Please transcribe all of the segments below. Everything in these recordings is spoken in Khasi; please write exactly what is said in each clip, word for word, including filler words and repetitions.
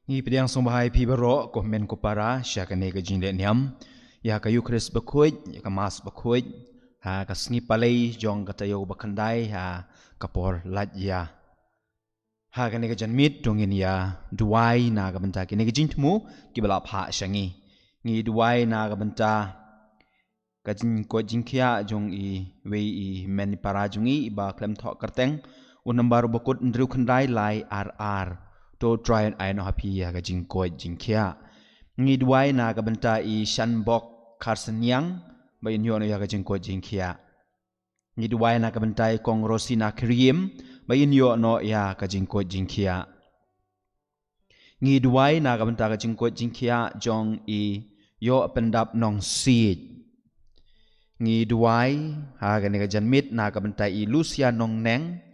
Ngi pdiang sngewbha ïa phi baroh, ko hynmen ko para, sha kane ka jingleh niam ïa ka Ïukharist bakhuid, ïa ka Mass bakhuid, ha ka sngi Palei jong ka taïew ba khyndai ha ka por lait ïa. Ha kane ka janmiet to ngin ïa duwai na ka bynta kine ki jingthmu kiba la phah sha ngi. Ngi duwai na ka bynta ka jingkoit jingkhiah jong iwei i hynmen i para jong ngi iba khlem thoh kyrteng, u nambar uba kut hynriew khyndai lai ar ar. To Trai un ai noh ha phi ïa ka jingkoit jingkhiah. Ngi duwai na ka bynta i Shanbok Kharsaniang, ba in ïoh noh ïa ka jingkoit jingkhiah. Ngi duwai na ka bynta i Kong Rosina Kyriem, ba in ïoh noh ïa ka jingkoit jingkhiah. Ngi duwai na ka bynta ka jingkoit jingkhiah jong i Ïohpyndap Nongsiej. Ngi duwai ha kane ka janmiet na ka bynta i Lucia Nongneng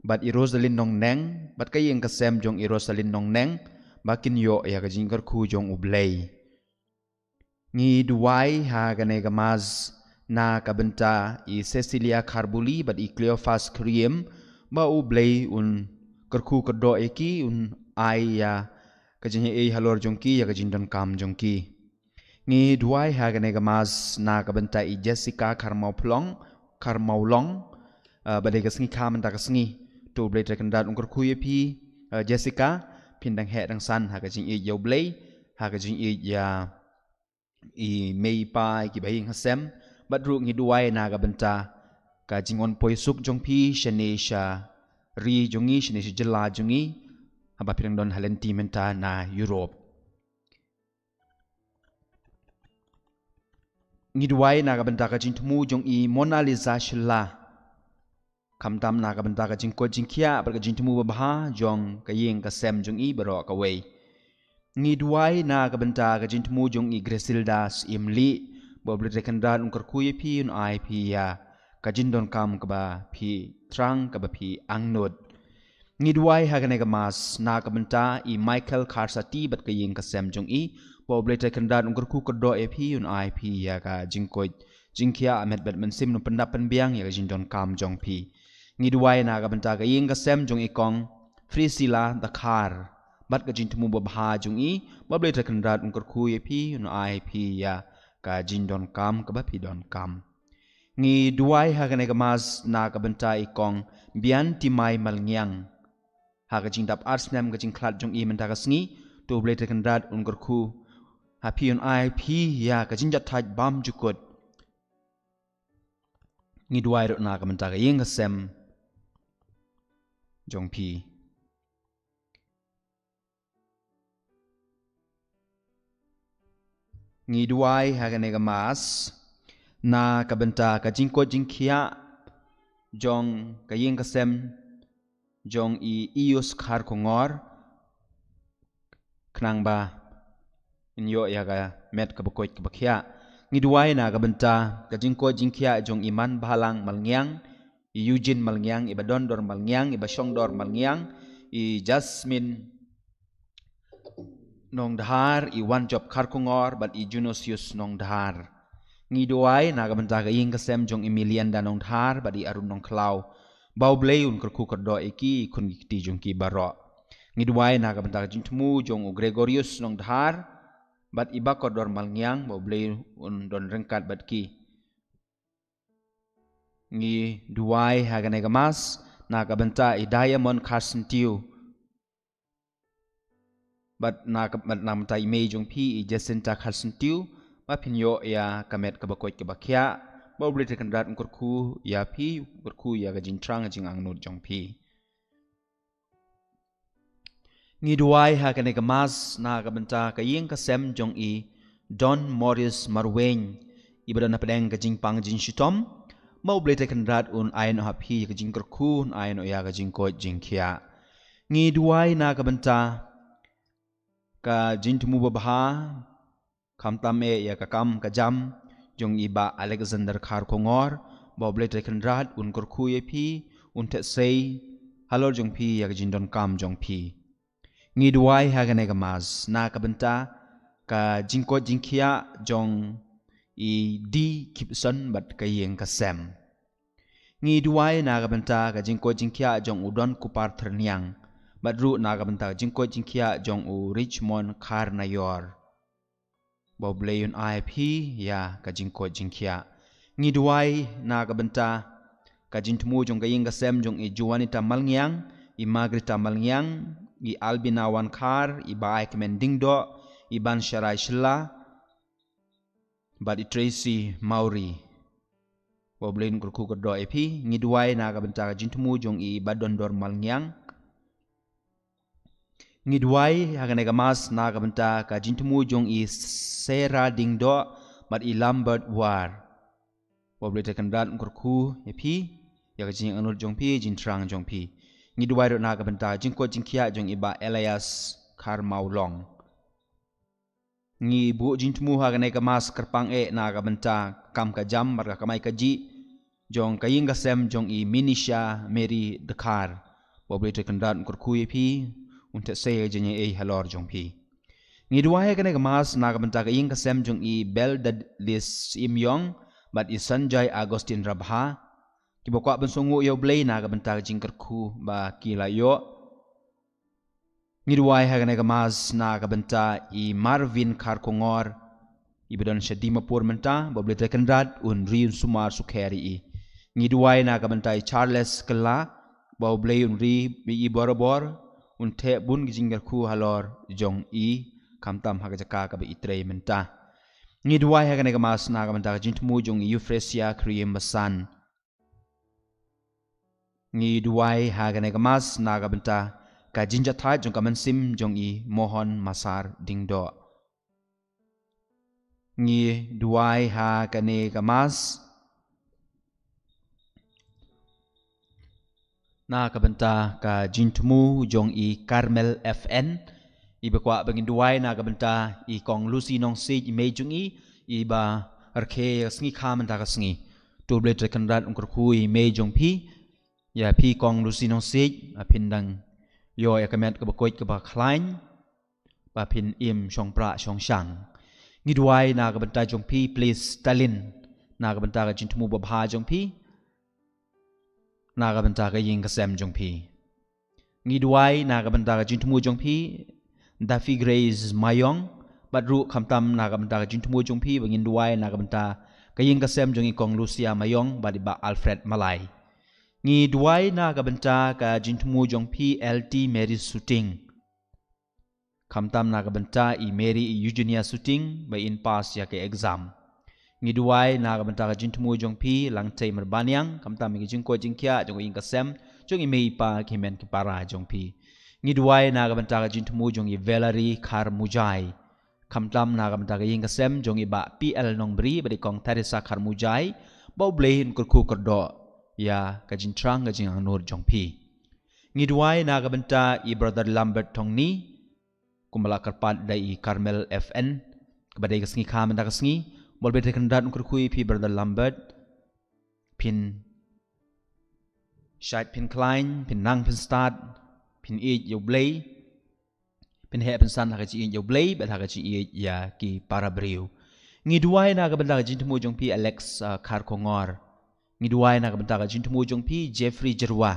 bad i Rosalyn Nongneng bad ka ïing ka sem jong i Rosalyn Nongneng, ba kin ïoh ïa ka jingkyrkhu jong U Blei. Ngi duwai ha kane ka Mass na ka bynta i Cecilia Kharbuli bad i Cleophas Kyriem, ba U Blei un kyrkhu kyrdoh ïa ki, un ai ïa ka jingaiei halor jong ki ïa ka jingdonkam jong ki. Ngi duwai ha kane ka Mass na ka bynta i Jessica Kharmauphlong, Kharmaulong, eh, ba dei ka sngi kha mynta ka sngi. To U Blei Trai Kynrad un kyrkhu ïa phi, eh, Jessica, phin dang heh dang san ha ka jingïeit ïa U Blei, ha ka jingïeit ïa i mei i pa, ïa kiba ïing ha sem, bad ruh ngi duwai na ka bynta ka jingwan poi suk jong phi shane sha ri jong ngi, shane sha jylla jong ngi, haba phi dang don ha lynti mynta na Europe. Ngi duwai na ka bynta ka jingthmu jong i Mona Lisa Shylla. Khamtam na ka bynta ka jingkoit jingkhiah bad ka jingthmu babha jong ka ïing ka sem jong i baroh kawei. Ngi duwai na ka bynta ka jingthmu jong i Griselda Syiemlieh, ba U Blei Trai Kynrad un kyrkhu ïa phi, un ai phi ïa ka jingdonkam kaba phi thrang, kaba phi angnud. Ngi duwai ha kane ka Mass na ka bynta i Michael Kharsati bad ka ïing ka sem jong i, ba U Blei Trai Kynrad un kyrkhu kyrdoh ïa phi, un ai phi ïa ka jingkoit jingkhiah ha met bad mynsiem, un pyndap pynbiang ïa ka jingdonkam jong phi. Ngi duwai na ka bynta ka ïing ka sem jong i Kong Priscilla Dkhar bad ka jingthmu babha jong i, ba U Blei Trai Kynrad un kyrkhu ïa phi, un ai phi ïa ka jingdonkam kaba phi donkam. Ngi duwai ha kane ka Mass na ka bynta i Kong Biantimai Malngiang. Ha ka jingdap ar snem ka jingkhlad jong i mynta ka sngi, to U Blei Trai Kynrad un kyrkhu ha phi, un ai phi ïa ka jingjahthait bymjukut. Ngi duwai ruh na ka bynta ka ïing ka sem jong phi. Ngi duwai ha kane ka Mass na ka bynta ka jingkoit jingkhiah jong ka ïing ka sem jong i Ius Kharkongor, khnang ba in ïoh ïa ka met kaba koit kaba khiah. Ngi duwai na ka bynta ka jingkoit jingkhiah jong i Manbhalang Malngiang, i Eugene Malngiang, i Badondor Malngiang, i Bashongdor Malngiang, i Jasmine Nongdhar, i Wanjop Kharkongor bad i Junosius Nongdhar. Ngi duwai na ka bynta ka ïing ka sem jong i Milianda Nongdhar bad i Arun Nongkhlaw, ba U Blei un kyrkhu kyrdoh ïa ki, i khun ki kti jong ki baroh. Ngi duwai na ka bynta ka jingthmu jong u Gregorius Nongdhar bad i Bakordor Malngiang, ba U Blei un don ryngkat bad ki. Ngi duwai ha kane ka Mass na ka bynta i Diamond Kharsyntiew bad na ka, bad na ka bynta i mei jong phi i Jacinta Kharsyntiew, ba phin ïoh ïa ka met kaba koit kaba khiah, ba U Blei Trai Kynrad un kyrkhu ïa phi, un kyrkhu ïa ka jingthrang jingangnud jong phi. Ngi duwai ha kane ka Mass na ka bynta ka ïing ka sem jong i Don Morris Marwein, i ba don hapdeng ka jingpang jingshitom, ba U Blei Trai Kynrad un ai noh ha phi ïa ka jingkyrkhu, un ai noh ïa ka jingkoit jingkhiah. Ngi duwai na ka bynta ka jingthmu babha, khamtam eh ïa ka kam ka jam jong i Bah Alexander Kharkongor, ba U Blei Trai Kynrad un kyrkhu ïa phi, un theh sei halor jong phi ïa ka jingdonkam jong phi. Ngi duwai ha kane ka Mass na ka bynta ka jingkoit jingkhiah jong i D Gibson bad ka ïing ka sem. Ngi duwai na ka bynta ka jingkoit jingkhiah jong u Don Kupar Thyrniang, Bad ruh na ka bynta ka jingkoit jingkhiah jong u Richmond Kharnaior. Ba U Blei un ai phi ïa ka jingkoit jingkhiah. Ngi duwai na ka bynta ka jingthmu jong ka ïing ka sem jong i Juanita Malngiang, i Margarita Malngiang, i Albina Wankhar, i Ba Aikmen Dingdoh, i Bansharai Shylla, bad i Tracy Mawrie. Ba U Blei un kyrkhu kyrdoh ïa phi. Ngi duwai na ka bynta ka jingthmu jong i Badondor Malngiang. Ngi duwai ha kane ka mass na ka bynta ka jingthmu jong i Sarah Dingdoh bad i Lambert War. Ba U Blei Trai Kynrad un kyrkhu ïa phi, ïa ka jingangnud jong phi, jingthrang jong phi. Ngi duwai ruh na ka bynta ka jingkoit jingkhiah jong i Bah Elias Kharmawlong. Ngi buh jingthmu ha kane ka mass kyrpang eh na ka bynta ka kam ka jam bad ka kamai kajih jong ka ïing ka sem jong i Minisha Mary Dkhar. Ba U Blei Trai Kynrad un kyrkhu ïa phi, un theh sei ïa ka jingaiei halor jong phi. Ngi duwai ha kane ka mass na ka bynta ka ïing ka sem jong i Beldalis Imïong bad i Sanjay Augustine Rabha, kiba kwah ban sngewnguh ïa U Blei na ka bynta ka jingkyrkhu ba ki la ïoh. Ngi duwai ha kane ka mass na ka bynta i Marvin Kharkongor, iba don sha Dimapur mynta, ba U Blei Trai Kynrad un ri un sumar sukher ïa i. Ngi duwai na ka bynta i Charles Kylla, ba U Blei un ri ïa i barabor, un theh bun ki jingkyrkhu halor jong i, khamtam ha ka jaka kaba i trei mynta. Ngi duwai ha kane ka mass na ka bynta ka jingthmu jong i Euphrasia Khyrïem Basan. Ngi duwai ha kane ka mass na ka bynta ka jingjahthait jong ka mynsiem jong i Mohon Masar Dingdoh. Ngi duwai ha kane ka mass na ka bynta ka jingthmu jong i Carmel F N, iba kwah ba ngin duwai na ka bynta i Kong Lucy Nongsiej, i mei jong i, iba rkhie ïa ka sngi kha mynta ka sngi. To U Blei Trai Kynrad un kyrkhu ïa i mei jong phi, ïa phi Kong Lucy Nongsiej, ba phin dang ïoh ïa ka met kaba koit kaba khlaiñ, ba phin im shong prah shong shang. Ngi duwai na ka bynta jong phi, please Stalin, na ka bynta ka jingthmu babha jong phi, na ka bynta ka ïing ka sem jong phi. Ngi duwai na ka bynta ka jingthmu jong phi, Daffy Grace Mayong, bad ruh khamtam na ka bynta ka jingthmu jong phi, ba ngin duwai na ka bynta ka ïing ka sem jong i Kong Lucia Mayong bad i Bah Alfred Malai. Ngi duwai na ka bynta ka jingthmu jong phi, L T Mary Suting. Khamtam na ka bynta i Mary i Eugenia Suting, ba in pass ïa ka exam. Ngi duwai na ka bynta ka jingthmu jong phi, Langtei Marbaniang, khamtam ïa ka jingkoit jingkhiah jong ka ïing ka sem, jong i mei i pa, ki hynmen ki para jong phi. Ngi duwai na ka bynta ka jingthmu jong i Valerie Kharmujai, khamtam na ka bynta ka ïing ka sem jong i Bah P L Nongbri bad i Kong Theresa Kharmujai, ba U Blei un kyrkhu kyrdoh ïa ka jingthrang ka jingangnud jong phi. Ngi duwai na ka bynta i Brother Lambert Thongni, kumba la kyrpad da i Carmel F N, kaba dei ka sngi kha mynta ka sngi. Ba U Blei Trai Kynrad un kyrkhu ïa phi Brother Lambert, phin shait phin khlaiñ, phin nang phin stad, phin ïeit ïa U Blei, phin heh phin san ha ka jingïeit ïa U Blei bad ha ka jingïeit ïa ki para briew. Ngi duwai na ka bynta ka jingthmu jong phi, Alex, ah, Kharkongor. Ngi duwai na ka bynta ka jingthmu jong phi, Jeffrey Jyrwa,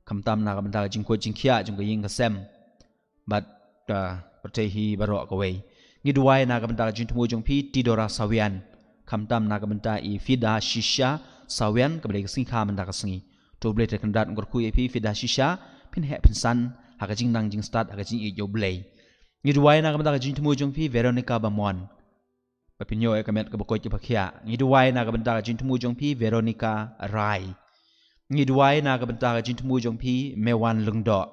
khamtam na ka bynta ka jingkoit jingkhiah jong ka ïing ka sem bad, ah, pyrthei hi baroh kawei. Ngi duwai na ka bynta ka jingthmu jong phi, Tidora Sawian, khamtam na ka bynta i Fida Shisha Sawian, kaba dei ka sngi kha mynta ka sngi. To U Blei Trai Kynrad un kyrkhu ïa phi, Fida Shisha, phin heh phin san ha ka jingnang jingstad, ha ka jingïeit ïa U Blei. Ngi duwai na ka bynta ka jingthmu jong phi, Veronica Bamon, ba phin ïoh ïa ka met kaba koit kaba khiah. Ngi duwai na ka bynta ka jingthmu jong phi, Veronica Rai. Ngi duwai na ka bynta ka jingthmu jong phi, Mewan Lyngdoh.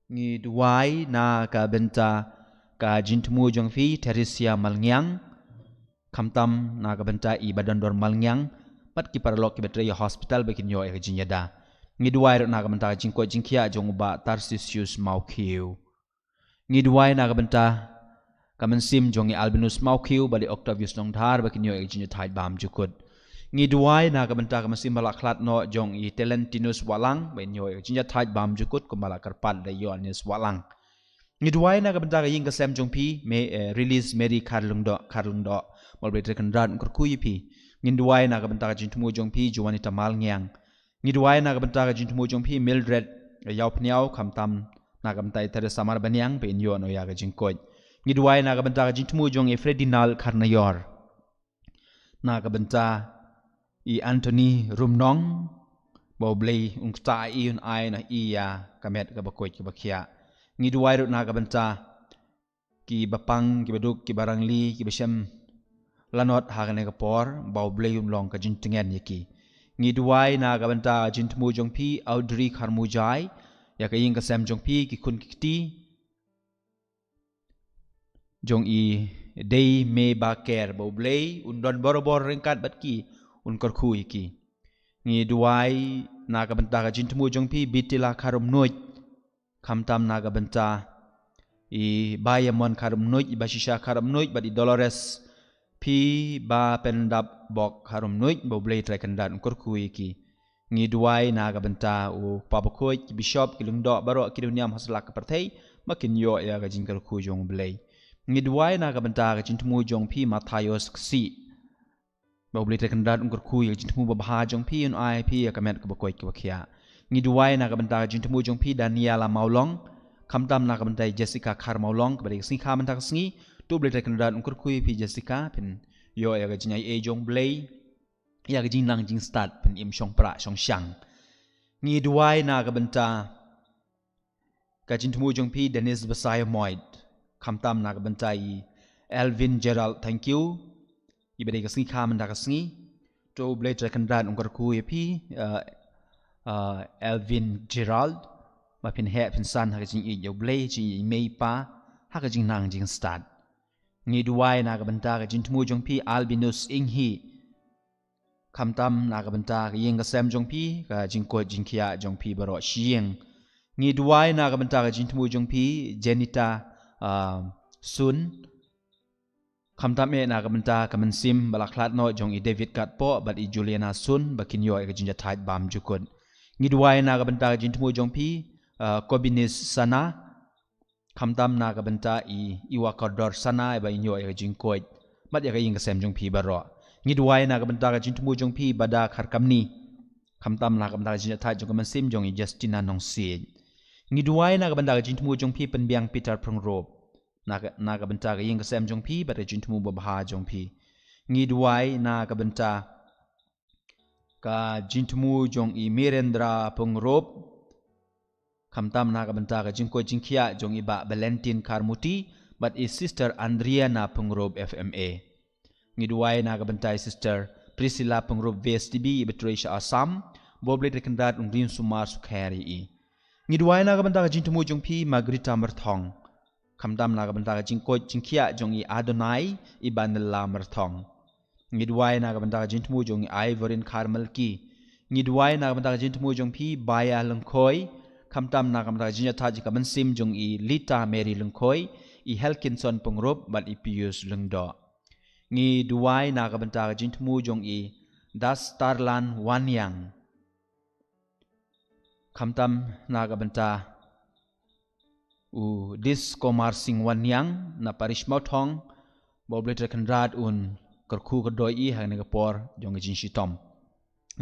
Ngi duwai na ka bynta ka jingthmu jong phi, Theresia Malngiang, khamtam na ka bynta i Badondor Malngiang bad ki paralok kiba trei ha hospital, ba kin ïoh ïa ka jingïada. Ngi duwai ruh na ka bynta ka jingkoit jingkhiah jong u Bah Tarsisius Mawkhiew. Ngi duwai na ka bynta ka mynsiem jong i Albinus Mawkhiew bad i Octavius Nongdhar, ba kin ïoh ïa ka jingïathait bymjukut. Ngi duwai na ka bynta ka mynsiem ba la khlad noh jong i Talentinus Wahlang, ba in ïoh ïa ka jingïathait bymjukut kumba la kyrpad da i Ïoannis Wahlang. Ngi duwai na ka bynta ka ïing ka sem jong phi, me, eh, Release Mary Kharlyngdoh, Kharlyngdoh, ba U Blei Trai Kynrad un kyrkhu ïa phi. Ngi duwai na ka bynta ka jingthmu jong phi, Juanita Malngiang. Ngi duwai na ka bynta ka jingthmu jong phi Mildred Ïawphniaw, khamtam na ka bynta i Teresa Marbaniang, ba in ïoh noh ïa ka jingkoit. Ngi duwai na ka bynta ka jingthmu jong i Fredinald Kharnaior, na ka bynta i Anthony Rumnong, ba U Blei un ktah ïa i, un ai noh ïa i ïa ka met kaba koit kaba khiah. Ngi duwai ruh na ka bynta kiba pang, kiba duk, kiba rangli, kiba shem lanot ha kane ka por, ba U Blei un long ka jingtngen ïa ki. Ngi duwai na ka bynta ka jingthmu jong phi Audrey Kharmujai, ïa ka ïing ka sem jong phi, ki khun ki kti jong i Dei Mei Baker, ba U Blei un don barabor ryngkat bad ki, un kyrkhu ïa ki. Ngi duwai na ka bynta ka jingthmu jong phi Bitila Kharumnuid, khamtam na ka bynta i Ba Ïamon Kharumnuid, i Bashisha Kharumnuid bad i Dolores Phipendapbok Kharumnuid, ba U Blei Trai Kynrad un kyrkhu ïa ki. Ngi duwai na ka bynta u Kpa Bakhuid, ki bishop, ki lyngdoh baroh, ki riewniam ha slak ka pyrthei, ba kin ïoh ïa ka jingkyrkhu jong U Blei. Ngi duwai na ka bynta ka jingthmu jong phi Matthias Ksih, ba U Blei Trai Kynrad un kyrkhu ïa ka jingthmu babha jong phi, un ai phi ïa ka met kaba koit kaba khiah. Ngi duwai na ka bynta ka jingthmu jong phi Daniela Mawlong, khamtam na ka bynta i Jessica Kharmawlong, kaba dei ka sngi kha mynta ka sngi. To U Blei Trai Kynrad un kyrkhu ïa phi Jessica, phin ïoh ïa ka jingaiei jong U Blei, ïa ka jingnang jingstad, phin im shongpra shongshang. Ngi duwai na ka bynta ka jingthmu jong phi Dennis Basaiawmoit, khamtam na ka bynta i Elvin Gerald Thangkhiew, iba dei ka sngi kha mynta ka sngi. To U Blei Trai Kynrad un kyrkhu ïa phi, uh, uh, Elvin Gerald, ba phin heh phin san ha ka jingïeit ïa U Blei, jingïeit mei pa, ha ka jingnang jingstad. Ngi duwai na ka bynta ka jingthmu jong phi Albinus Inghi, khamtam na ka bynta ka ïing ka sem jong phi, ka jingkoit jingkhiah jong phi baroh shi ïing. Ngi duwai na ka bynta ka jingthmu jong phi Jenita, ah, Sun, khamtam eh na ka bynta ka mynsiem ba la khlad noh jong i David Katpoh bad i Juliana Sun, ba kin ïoh ïa ka jingjahthait bymjukut. Ngi duwai na ka bynta ka jingthmu jong phi, ah, Kobinis Sana, khamtam na ka bynta i Iwa Kordor Sana, iba in ïoh ïa ka jingkoit, bad ïa ka ïing ka sem jong phi baroh. Ngi duwai na ka bynta ka jingthmu jong phi Bada Kharkamni, khamtam na ka bynta ka jingjahthait jong ka mynsiem jong i Justina Nongsiej. Ngi duwai na ka bynta ka jingthmu jong phi Pynbiang Peter Pyngrope, na ka, na ka bynta ka ïing ka sem jong phi bad ka jingthmu babha jong phi. Ngi duwai na ka bynta ka jingthmu jong i Mirendra Pyngrope, khamtam na ka bynta ka jingkoit jingkhiah jong i Bah Valentin Kharmuti bad i Sister Andriana Pyngrope F M A. Ngi duwai na ka bynta i Sister Priscilla Pyngrope V S D B, iba trei sha Assam, ba U Blei Trai Kynrad un rim sumar sukher ïa i. Ngi duwai na ka bynta ka jingthmu jong phi Margarita Myrthong, khamtam na ka bynta ka jingkoit jingkhiah jong i Adonai, i Banella Myrthong. Ngi duwai na ka bynta ka jingthmu jong i Ivorin Kharmalki. Ngi duwai na ka bynta ka jingthmu jong phi Baya Lyngkhoi, khamtam na ka bynta ka jingjahthait jong ka mynsiem jong i Lita Mary Lyngkhoi, i Helkinson Pyngrope bad i Pius Lyngdoh. Ngi duwai na ka bynta ka jingthmu jong i Dastarlan Wanniang, khamtam na ka bynta u Diskomar Singh Wanniang na Parish Mawthong, ba U Blei Trai Kynrad un kyrkhu kyrdoh ïa i ha kane ka por jong ka jingshitom.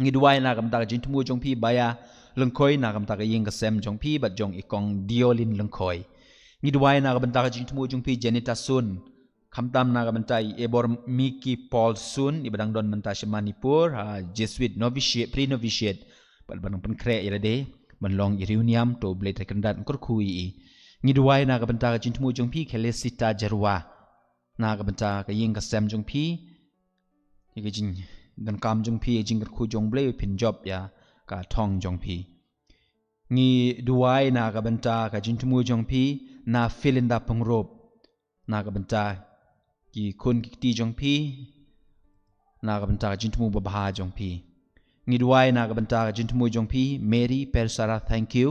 Ngi duwai na ka bynta ka jingthmu jong phi Baya Lyngkhoi, na ka bynta ka ïing ka sem jong phi bad jong i Kong Diolin Lyngkhoi. Ngi duwai na ka bynta ka jingthmu jong phi Jenita Sun, khamtam na ka bynta i Ebor Miki Paul Sun, iba dang don mynta sha Manipur ha Jesuit Novitiate, Pre Novitiate, bad ba dang pynkhreh ïa lade ban long i riewniam. To U Blei Trai Kynrad un kyrkhu ïa i. Ngi duwai na ka bynta ka jingthmu jong phi Khelesita Jarwa, na ka bynta ka ïing ka sem jong phi, ïa ka jingdonkam jong phi, ïa ka jingkyrkhu jong U Blei, phin jop ïa ka thong jong phi. Ngi duwai na ka bynta ka jingthmu jong phi na Philinda Pyngrope, na ka bynta ki khun ki kti jong phi, na ka bynta ka jingthmu babha jong phi. Ngi duwai na ka bynta ka jingthmu jong phi Mary Persara Thangkhiew,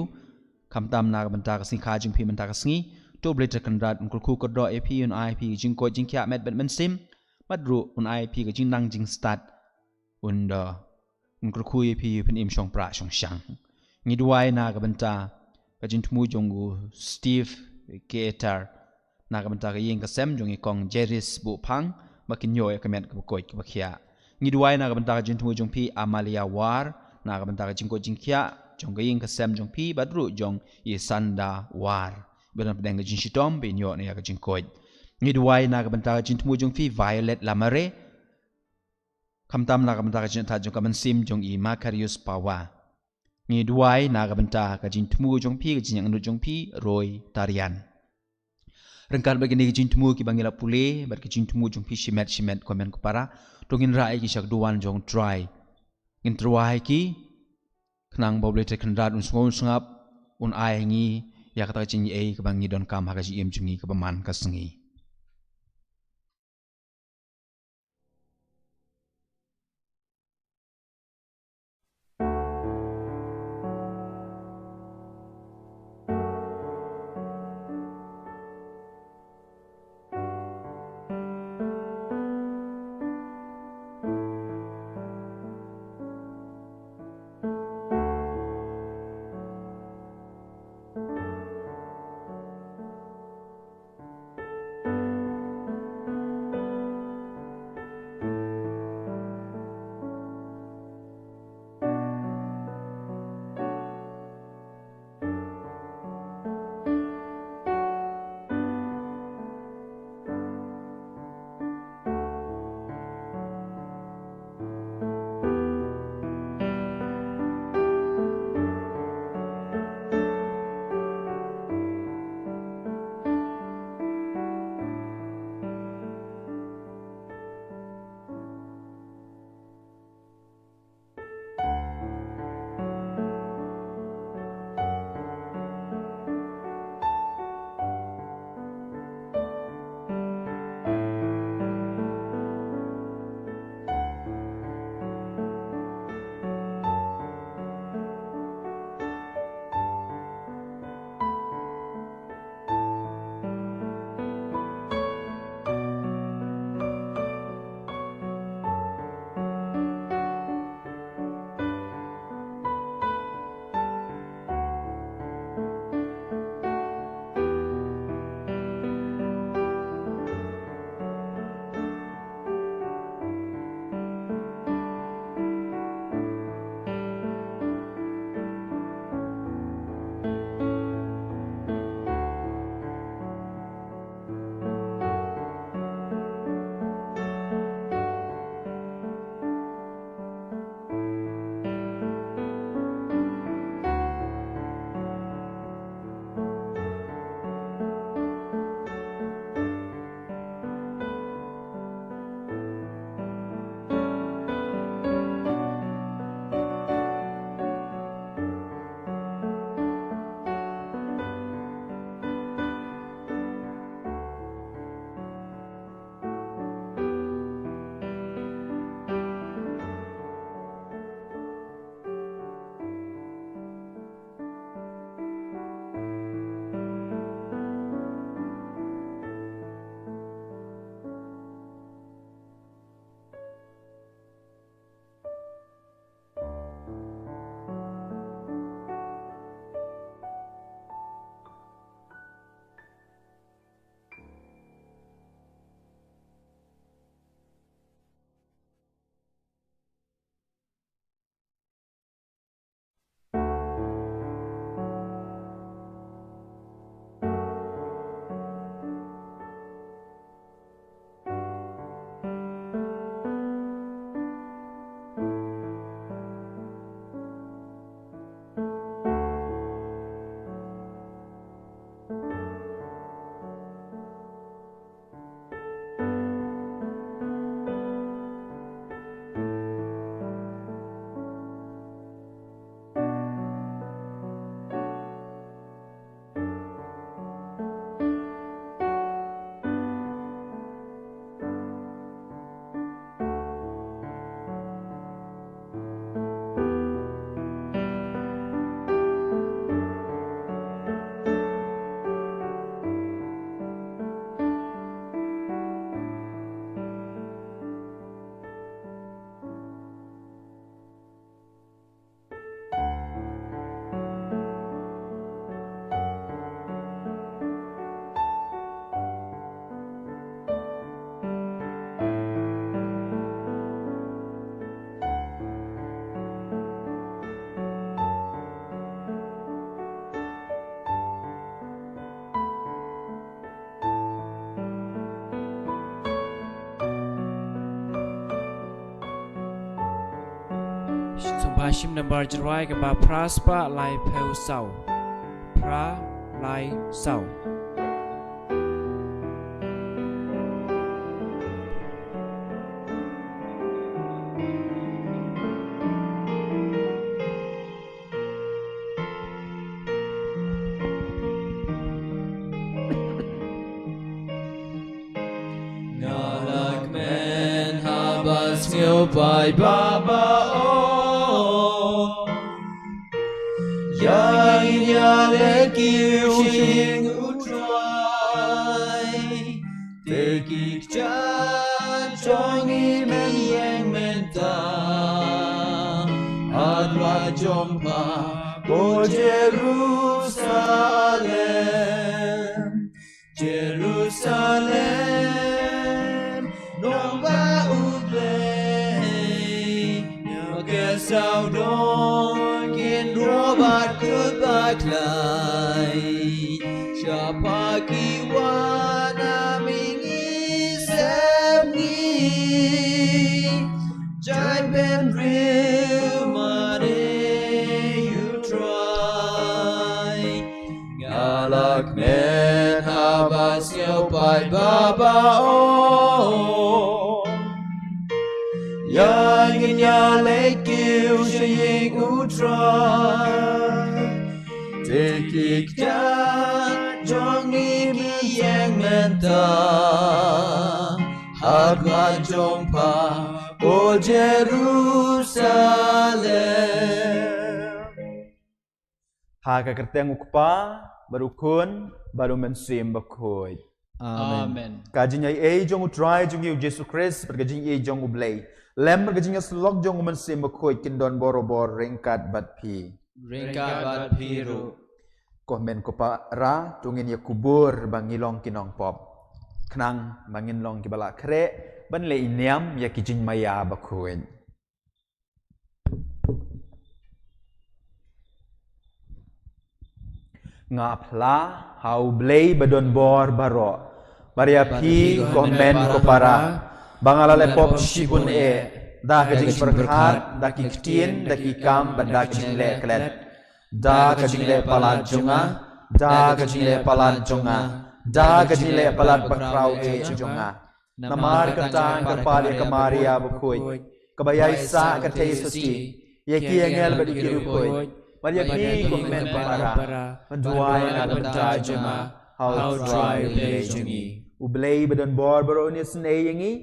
khamtam na ka bynta ka sngi kha jong phi mynta ka sngi. To U Blei Trai Kynrad un kyrkhu kyrdoh ïa phi, un ai phi jingkoit jingkhiah met bad mynsiem, bad ruh un ai phi ka jingnang jingstad, un da, un kyrkhu ïa phi, phin im shongpra shongshang. Ngi duwai na ka bynta ka jingthmu jong u Steve Keter, na ka bynta ka ïing ka sem jong i Kong Jeris Buphang, ba kin ïoh ïa ka met kaba koit kaba khiah. Ngi duwai na ka bynta ka jingthmu jong phi Amalia War, na ka bynta ka jingkoit jingkhiah jong ka ïing ka sem jong phi bad ruh jong i Sanda War. Ba don pdeng ka jingshitom ba in ïoh na ïa ka jingkoit. Ngi duwai na ka bynta ka jingthmu jong phi Violet Lamare. Khamtam na ka bynta ka jingthoh jong ka mynsiem jong i Makarius Pawa. Ngi duwai na ka bynta ka jingthmu jong phi, ka jingangnud jong phi Roi Tarian. Ryngkat bad kine ki jingthmu kiba ngi la pule bad ki jingthmu jong phi shimet shimet ko hynmen ko para, to ngin rah ïa ki sha ka duwan jong U Trai. Ngin tyrwa ïa ki, khnang ba U Blei Trai Kynrad un sngewsngap, un ai ha ngi ïa kata ka jingïeit kaba ngi donkam ha ka jingim jong ngi kaba man ka sngi. Ba shim nambar jingrwai kaba phra spah laiphew saw. Phra lai saw. Nga la kmen haba sngewbha ba ba o. Ïa ngin ïaleh kiew sha ïing U Trai. Te ki kjat jong ngi ym ïeng mynta. Ha khmat jong pha ko Jerusalem. Jerusalem, nongbah U Blei, ïa ka sawdong kin ro bad kut bad khlaiñ. Sha pha ki wan ha mihngi sepngi. Jaiñ bynriew mane U Trai. Nga la kmen haba sngewbha ba ba o. Ïa ngin ïaleh kiew sha ïing U Trai. Te ki kjat jong ngi ym ïeng mynta. Ha khmat jong pha ko Jerusalem. Ha ka kyrteng U Kpa, bad U Khun, bad U Mynsiem Bakhuid. Amen. Amen. Ka jingaiei jong U Trai jong ngi U Jisu Khrist, bad ka jingaiei jong U Blei, lem bad ka jingïasyllok jong U Mynsiem Bakhuid kin don borabor ryngkat bad phi. Ryngkat bad phi ruh. Ko hynmen ko para, to ngin ïa kubur ba ngi long ki nongpop, khnang ba ngin long kiba la khreh ban leh ïa niam ïa ki jingmaïa bakhuid. Nga phla ha U Blei ba don bor baroh, bad ïa phi ko hynmen ko para, ba nga la leh pop shibun eh, da ka jingpyrkhat, da ki ktien, da ki kam, bad da ka jingleh klet. Da ka jingleh palat jong nga, da ka jingleh palat jong nga, da ka jingleh palat bakhraw eh jong nga. Namar kata nga kyrpad ïa ka Maria bakhuid, kaba ïaisah ka theisotti, ïa ki angel bad ïa ki riewkhuid, bad ïa phi ko hynmen ko para, ban duwai na ka bynta jong nga ha U Trai U Blei jong ngi. U Blei ba don bor baroh un isynei ïa ngi,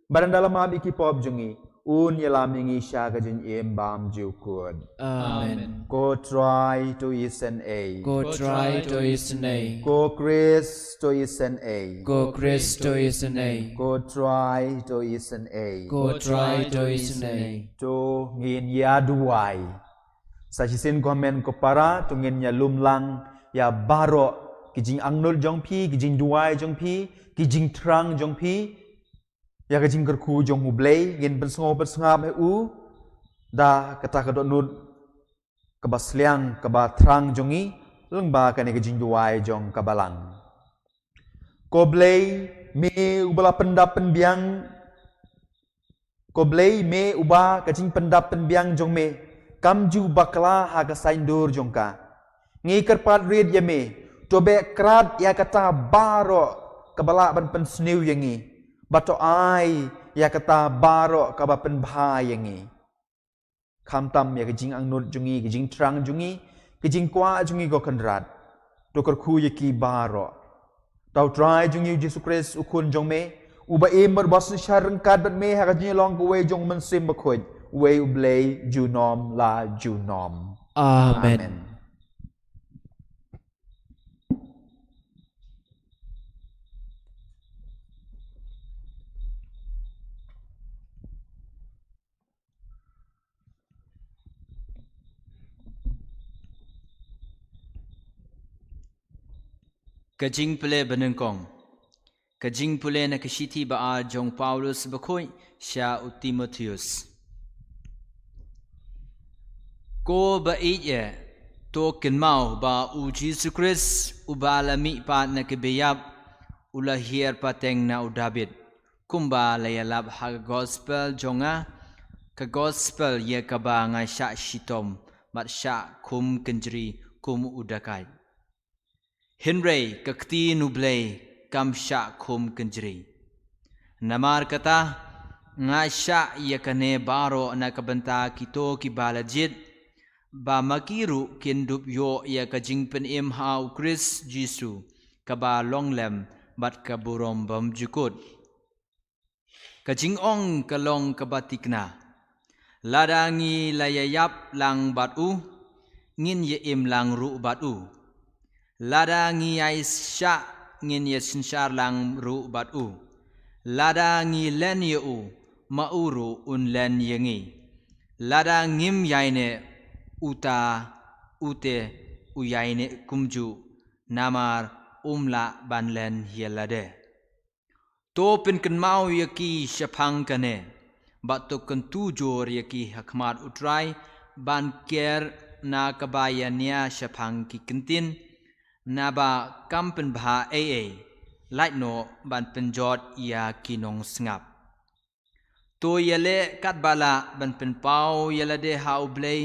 bad ynda la map ïa ki pop jong ngi, un ïalam ïa ngi sha ka jingim bymjukut. Amen. Ko Trai to isynei. Ko Trai to isynei. Ko Khrist to isynei. Ko Khrist to isynei. Ko Trai to isynei. Ko Trai to isynei. To ngin ïa duwai. Sa shisien ko hynmen ko para, to ngin ïa lum lang ïa baroh ki jingangnud jong phi, ki jingduwai jong phi, ki jingthrang jong phi. Ïa ka jingkyrkhu jong U Blei, ngin pynsngew pynsngap ïa u da kata ka dohnud kaba sliang, kaba thrang jong ngi, lyngba kane ka jingduwai jong ka balang. Ko Blei, me uba la pyndap pynbiang, ko Blei, me uba ka jingpyndap pynbiang jong me kam ju bakla ha ka saiñdur jong ka. Ngi kyrpad rit ïa me, to beh krad ïa kata baroh kaba lah ban pynsniew ïa ngi, bad to ai ïa kata baroh kaba pynbha ïa ngi. Khamtam ïa ka jingangnud jong ngi, ka jingthrang jong ngi, ka jingkwah jong ngi ko Kynrad, to kyrkhu ïa ki baroh. Da U Trai jong ngi U Jisu Khrist U Khun jong me, uba im bad ba synshar ryngkat bad me ha ka jinglong kawei jong U Mynsiem Bakhuid, uwei U Blei junom la junom. Amen. Amen. Ka jingpule banyngkong. Ka jingpule na ka shithi ba ar jong u Paulus bakhuid sha u Timotheus. Ko ba ïeit eh, to kynmaw ba u Jisu Khrist uba la mihpat na kiba ïap, u la hiar pateng na u Dabid, kumba la ïalap ha ka gospel jong nga, Ka gospel ïa kaba nga shah shitom bad shah khum kynjri kum u dakait. Hynrei ka ktien U Blei kam shah khum kynjri. Namar kata, nga shah ïa kane baroh na ka bynta kito kiba la jied, ba ma ki ruh kin dup ïoh ïa ka jingpynim ha U Khrist Jisu, kaba long lem bad ka burom bymjukut. Ka jingong ka long kaba thikna. Lada ngi la ïa ïap lang bad u, ngin ïa im lang ruh bad u. Lada ngi ïa shah, ngin ïa synshar lang ruh bad u. Lada ngi len ïa u, ma u ruh un len ïa ngi. Lada ngim ïaineh, uta, ute, u ïaineh kumjuh, namar um lah ban len ïa lade. To pynkynmaw ïa ki shaphang kane, bad to kyntu jur ïa ki ha khmat U Trai, ban ker na kaba ïa nia shaphang ki kyntien, naba kam pynbha ei ei, lait noh ban pynjot ïa ki nongsngap. To ïaleh katba lah ban pynpaw ïa lade ha U Blei,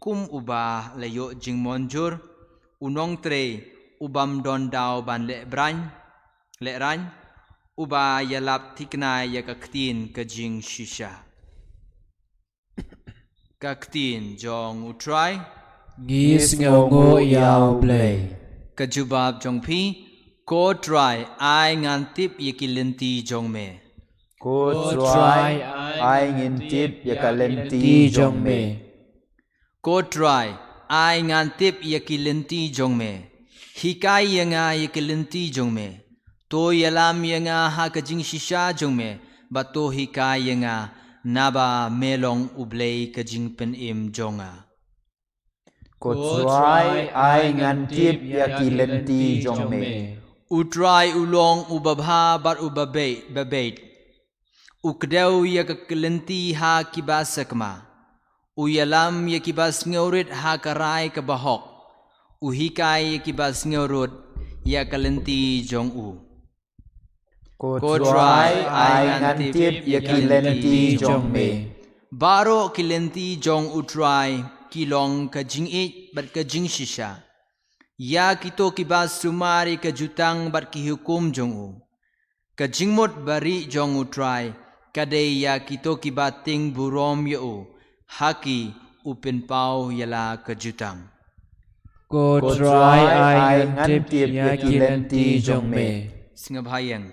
kum uba la ïoh jingmynjur, u nongtrei, u bym don daw ban leh braiñ, leh raiñ, uba ïalap thikna ïa ka ktien ka jingshisha. Ka ktien jong U Trai. Ngi sngewnguh ïa U Blei. Ka jubab jong phi, Ko Trai, ai ngan tip ïa ki lynti jong me. Ko Trai, ai ngin tip ïa ka lynti jong me. Ko Trai, ai ngan tip ïa ki lynti jong me. Hikai ïa nga ïa ki lynti jong me. To ïalam ïa nga ha ka jingshisha jong me, bad to hikai ïa nga, naba me long U Blei ka jingpynim jong nga. Ko Trai, ai ngan tip ïa ki lynti jong me. U Trai u long uba bha bad uba beit, ba beit. U kdew ïa ka lynti ha kiba sakma. U ïalam ïa kiba sngewrit ha ka rai kaba hok. U hikai ïa kiba sngewrit ïa ka lynti jong u. Ko Trai, ai ngan tip ïa ki lynti jong me. Baroh ki lynti jong U Trai ki long ka jingïeit bad ka jingshisha. Ïa kito kiba sumar ïa ka jutang bad ki hukum jong u. Ka jingmut barieh jong U Trai ka dei ïa kito kiba tieng burom ïa u, ha ki u pynpaw ïa la ka jutang. Ko Trai, ai ngan tip ïa ki lynti jong me. Sngap ha ïing.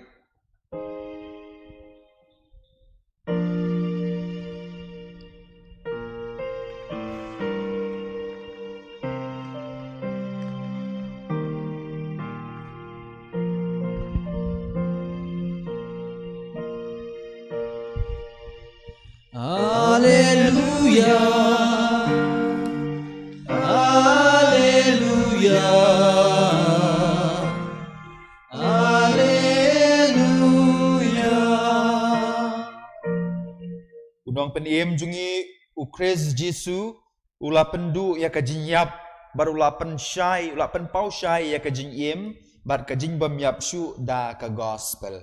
Alleluia. Alleluia. Alleluia. U nongpynim jong ngi, U Khrist Jisu, u la pynduh ïa ka jingïap, bad u la pynshai, u la pynpaw shai ïa ka jingim bad ka jingbymïap shuh da ka gospel.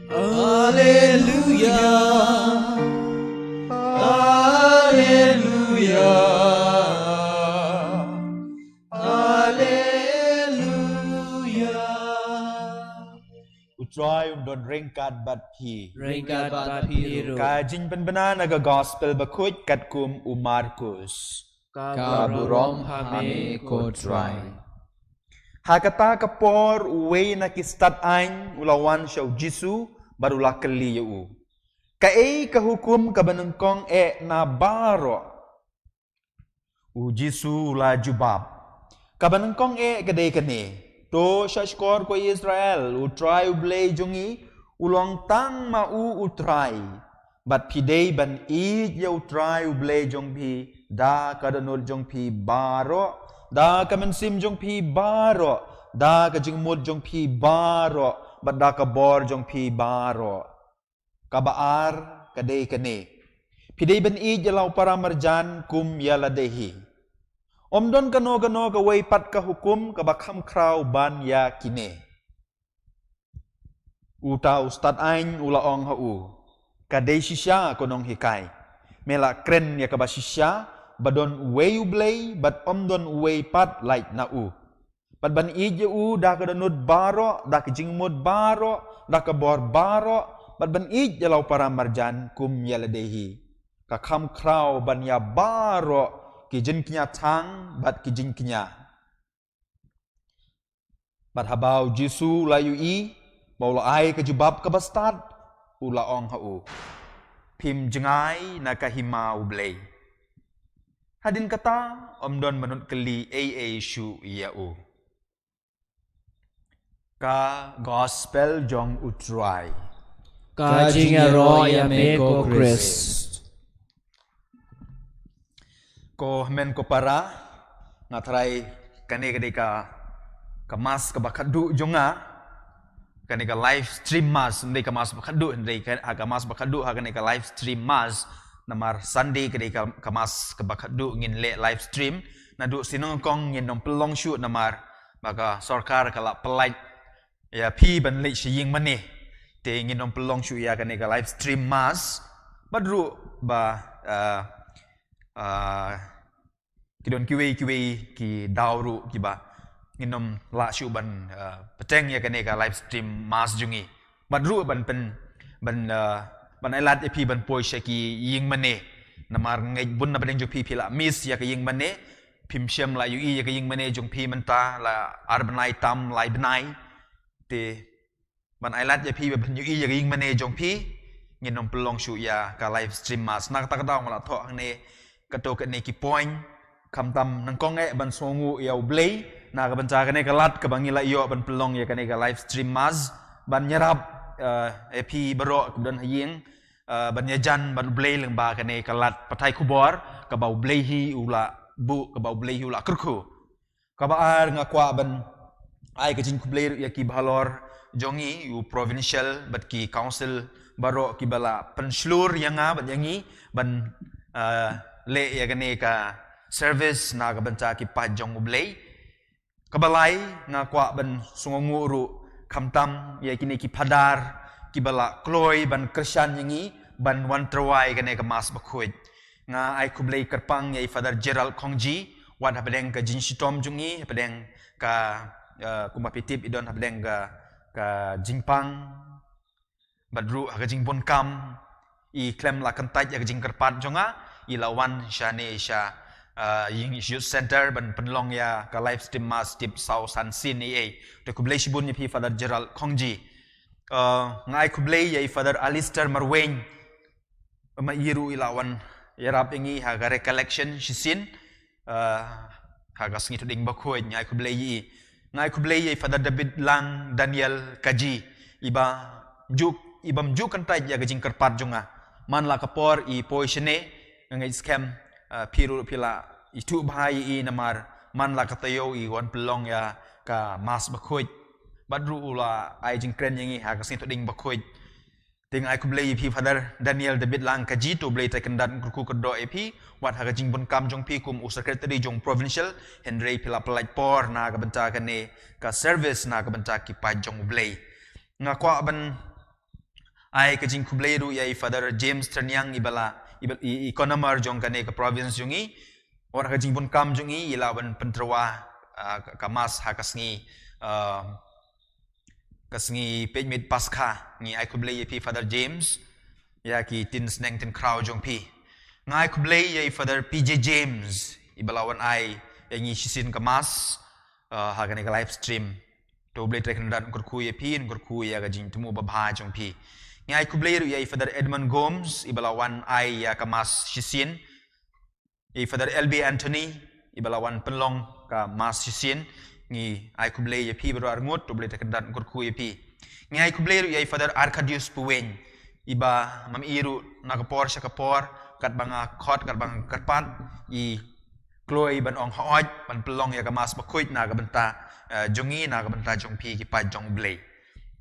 Alleluia. Alleluia. Alleluia. U Trai un don ryngkat bad phi. Ryngkat bad phi ruh. Ka jingpynbna na ka gospel bakhuid katkum u Markus. Ka burom ha me ko Trai. Ha kata ka por uwei na ki stad aiñ u la wan sha u Jisu bad u la kylli ïa u, Kaei ka hukum kaba nyngkong eh na baroh? U Jisu u la jubab, Kaba nyngkong eh ka dei kane: To shahshkor ko Israel, U Trai U Blei jong ngi u long tang ma u U Trai. Bad phi dei ban ïeit ïa U Trai U Blei jong phi da ka dohnud jong phi baroh, da ka mynsiem jong phi baroh, da ka jingmut jong phi baroh, bad da ka bor jong phi baroh. Kaba ar ka dei kane: Phi dei ban ïeit ïa la u para marjan kum ïa lade hi. Ym don kano kano kawei pat ka hukum kaba kham khraw ban ïa kine. Uta u stad aiñ u la ong ha u, Ka dei shisha, ko nonghikai. Me la kren ïa kaba shisha, ba don uwei U Blei, bad ym don uwei pat lait na u. Bad ban ïeit ïa u da ka dohnud baroh, da ka jingmut baroh, da ka bor baroh, bad ban ïeit ïa la u para marjan kum ïa lade hi. Ka kham khraw ban ïa baroh ki jingkñia thang, bad ki jingkñia. Bad haba u Jisu u la ïohi ba u la ai ka jubab kaba stad, u la ong ha u, phim jngai na ka hima U Blei. Hadien kata, ym don mano kylli ei ei shuh ïa u. Ka Gospel jong U Trai. Ka jingïaroh ïa me ko Khrist. Ko hynmen ko para, nga tharai kane ka dei ka, ka mass kaba khatduh jong nga, kane ka live stream mass, ym dei ka mass ba khatduh, ym dei ka, ha ka mass ba khatduh, ha kane ka live stream mass, namar Sunday ka dei ka, ka mass kaba khatduh ngin leh live stream, naduh shnong kong ngin ym pynlong shuh namar ba ka sorkar ka la pyllait ïa phi ban leit sha ïing mane. Te ngin ym pynlong shuh ïa kane ka live stream mass. Bad ruh ba, ah, ah, ki don kiwei kiwei ki daw ruh kiba ngin ym lah shuh ban, ah, bteng ïa kane ka live stream mass jong ngi. Bad ruh ban pyn, ban, ah, ban ai lad ïa phi ban poi sha ki ïing mane. Namar ngeit bun na pdeng jong phi phi la miss ïa ka ïing mane. Phim shym la ïohi ïa ka ïing mane jong phi mynta la ar bnai tam lai bnai. Te ban ai lad ïa phi ba phin ïohi ïa ka ïing mane jong phi, ngin ym pynlong shuh ïa ka live stream mass. Na kata ka daw nga la thoh hangne kato kane ki point. Khamtam nyngkong eh ban sngewnguh ïa U Blei na ka bynta kane ka lad kaba ngi la ïoh ban pynlong ïa kane ka live stream mass, ban ïarap, eh, ïa phi baroh kiba don ha ïing, eh, ban ïajan bad U Blei lyngba kane ka lad pathai khubor kaba U Blei hi u la buh, kaba U Blei hi u la kyrkhu. Kaba ar, nga kwah ban ai ka jingkhublei ruh ïa ki bahalor jong ngi, u provincial bad ki council baroh kiba la pynshlur ïa nga bad ïa ngi ban, ah, leh ïa kane ka service na ka bynta ki paid jong U Blei. Kaba lai, nga kwah ban sngewnguh ruh khamtam ïa kine ki phadar kiba la kloi ban kyrshan ïa ngi ban wan tyrwa ïa kane ka mass bakhuid. Nga ai khublei kyrpang ïa i Father Gerald Khongji, wat hapdeng ka jingshitom jong ngi, hapdeng ka, eh, kumba phi tip i don hapdeng ka, ka jingpang. Bad ruh ha ka jingbun kam, i khlem la kyntait ïa ka jingkyrpad jong nga, i la wan shane sha, eh, ïing Youth Center ban pynlong ïa ka live stream mass tip saw san sien ei ei. Te khublei shibun ïa phi Father Gerald Khongji. Eh, nga ai khublei ïa i Father Alistair Marwein. Ba ma i ruh i la wan ïarap ïa ngi ha ka recollection shisien, eh, ha ka sngi Thohdieng Bakhuid, nga ai khublei ïa i. Nga ai khublei ïa i Father David Lang Daniel Kaji, iba ju, iba ym ju kyntait ïa ka jingkyrpad jong nga. Man la ka por i poi shane, nga ngeit skhem, eh, phi ruh phi la ithuh bha ïa i namar man la ka taïew i wan pynlong ïa ka mass bakhuid. Bad ruh u la ai jingkren ïa ngi ha ka sngi Thohdieng Bakhuid. Te nga ai khublei ïa phi Father Daniel David Lang Kaji, to U Blei Trai Kynrad un kyrkhu kyrdoh ïa phi, wat ha ka jingbun kam jong phi kum u secretary jong provincial, hynrei phi la pyllait por na ka bynta kane ka service na ka bynta ki paid jong U Blei. Nga kwah ban ai ka jingkhublei ruh ïa i Father James Tyrniang iba la, iba, i, i economer jong kane ka province jong ngi, wat ha ka jingbun kam jong ngi, i la wan pyntyrwa, ah, ka, ka mass ha ka sngi, ah, ka sngi peit miet Paskha, ngi ai khublei ïa phi Father James, ïa ki tin sneng tin khraw jong phi. Nga ai khublei ïa i Father P J James, iba la wan ai ïa ngi shisien ka mass, uh, ha kane ka live stream. To U Blei Trai Kynrad un kyrkhu ïa phi, un kyrkhu ïa ka jingthmu babha jong phi. Ngi ai khublei ruh ïa i Father Edmund Gomes, iba la wan ai ïa ka mass shisien. I Father L B Anthony, iba la wan pynlong ka mass shisien, ngi ai khublei ïa phi baroh arngut, to U Blei Trai Kynrad un kyrkhu ïa phi. Ngi ai khublei ruh ïa i Father Arcadius Puweng, iba ma i ruh na ka por sha ka por, katba nga khot, katba nga kyrpad, i kloi ban ong hooid, ban pynlong ïa ka mass bakhuid na ka bynta, eh, jong ngi, na ka bynta jong phi ki paid jong U Blei.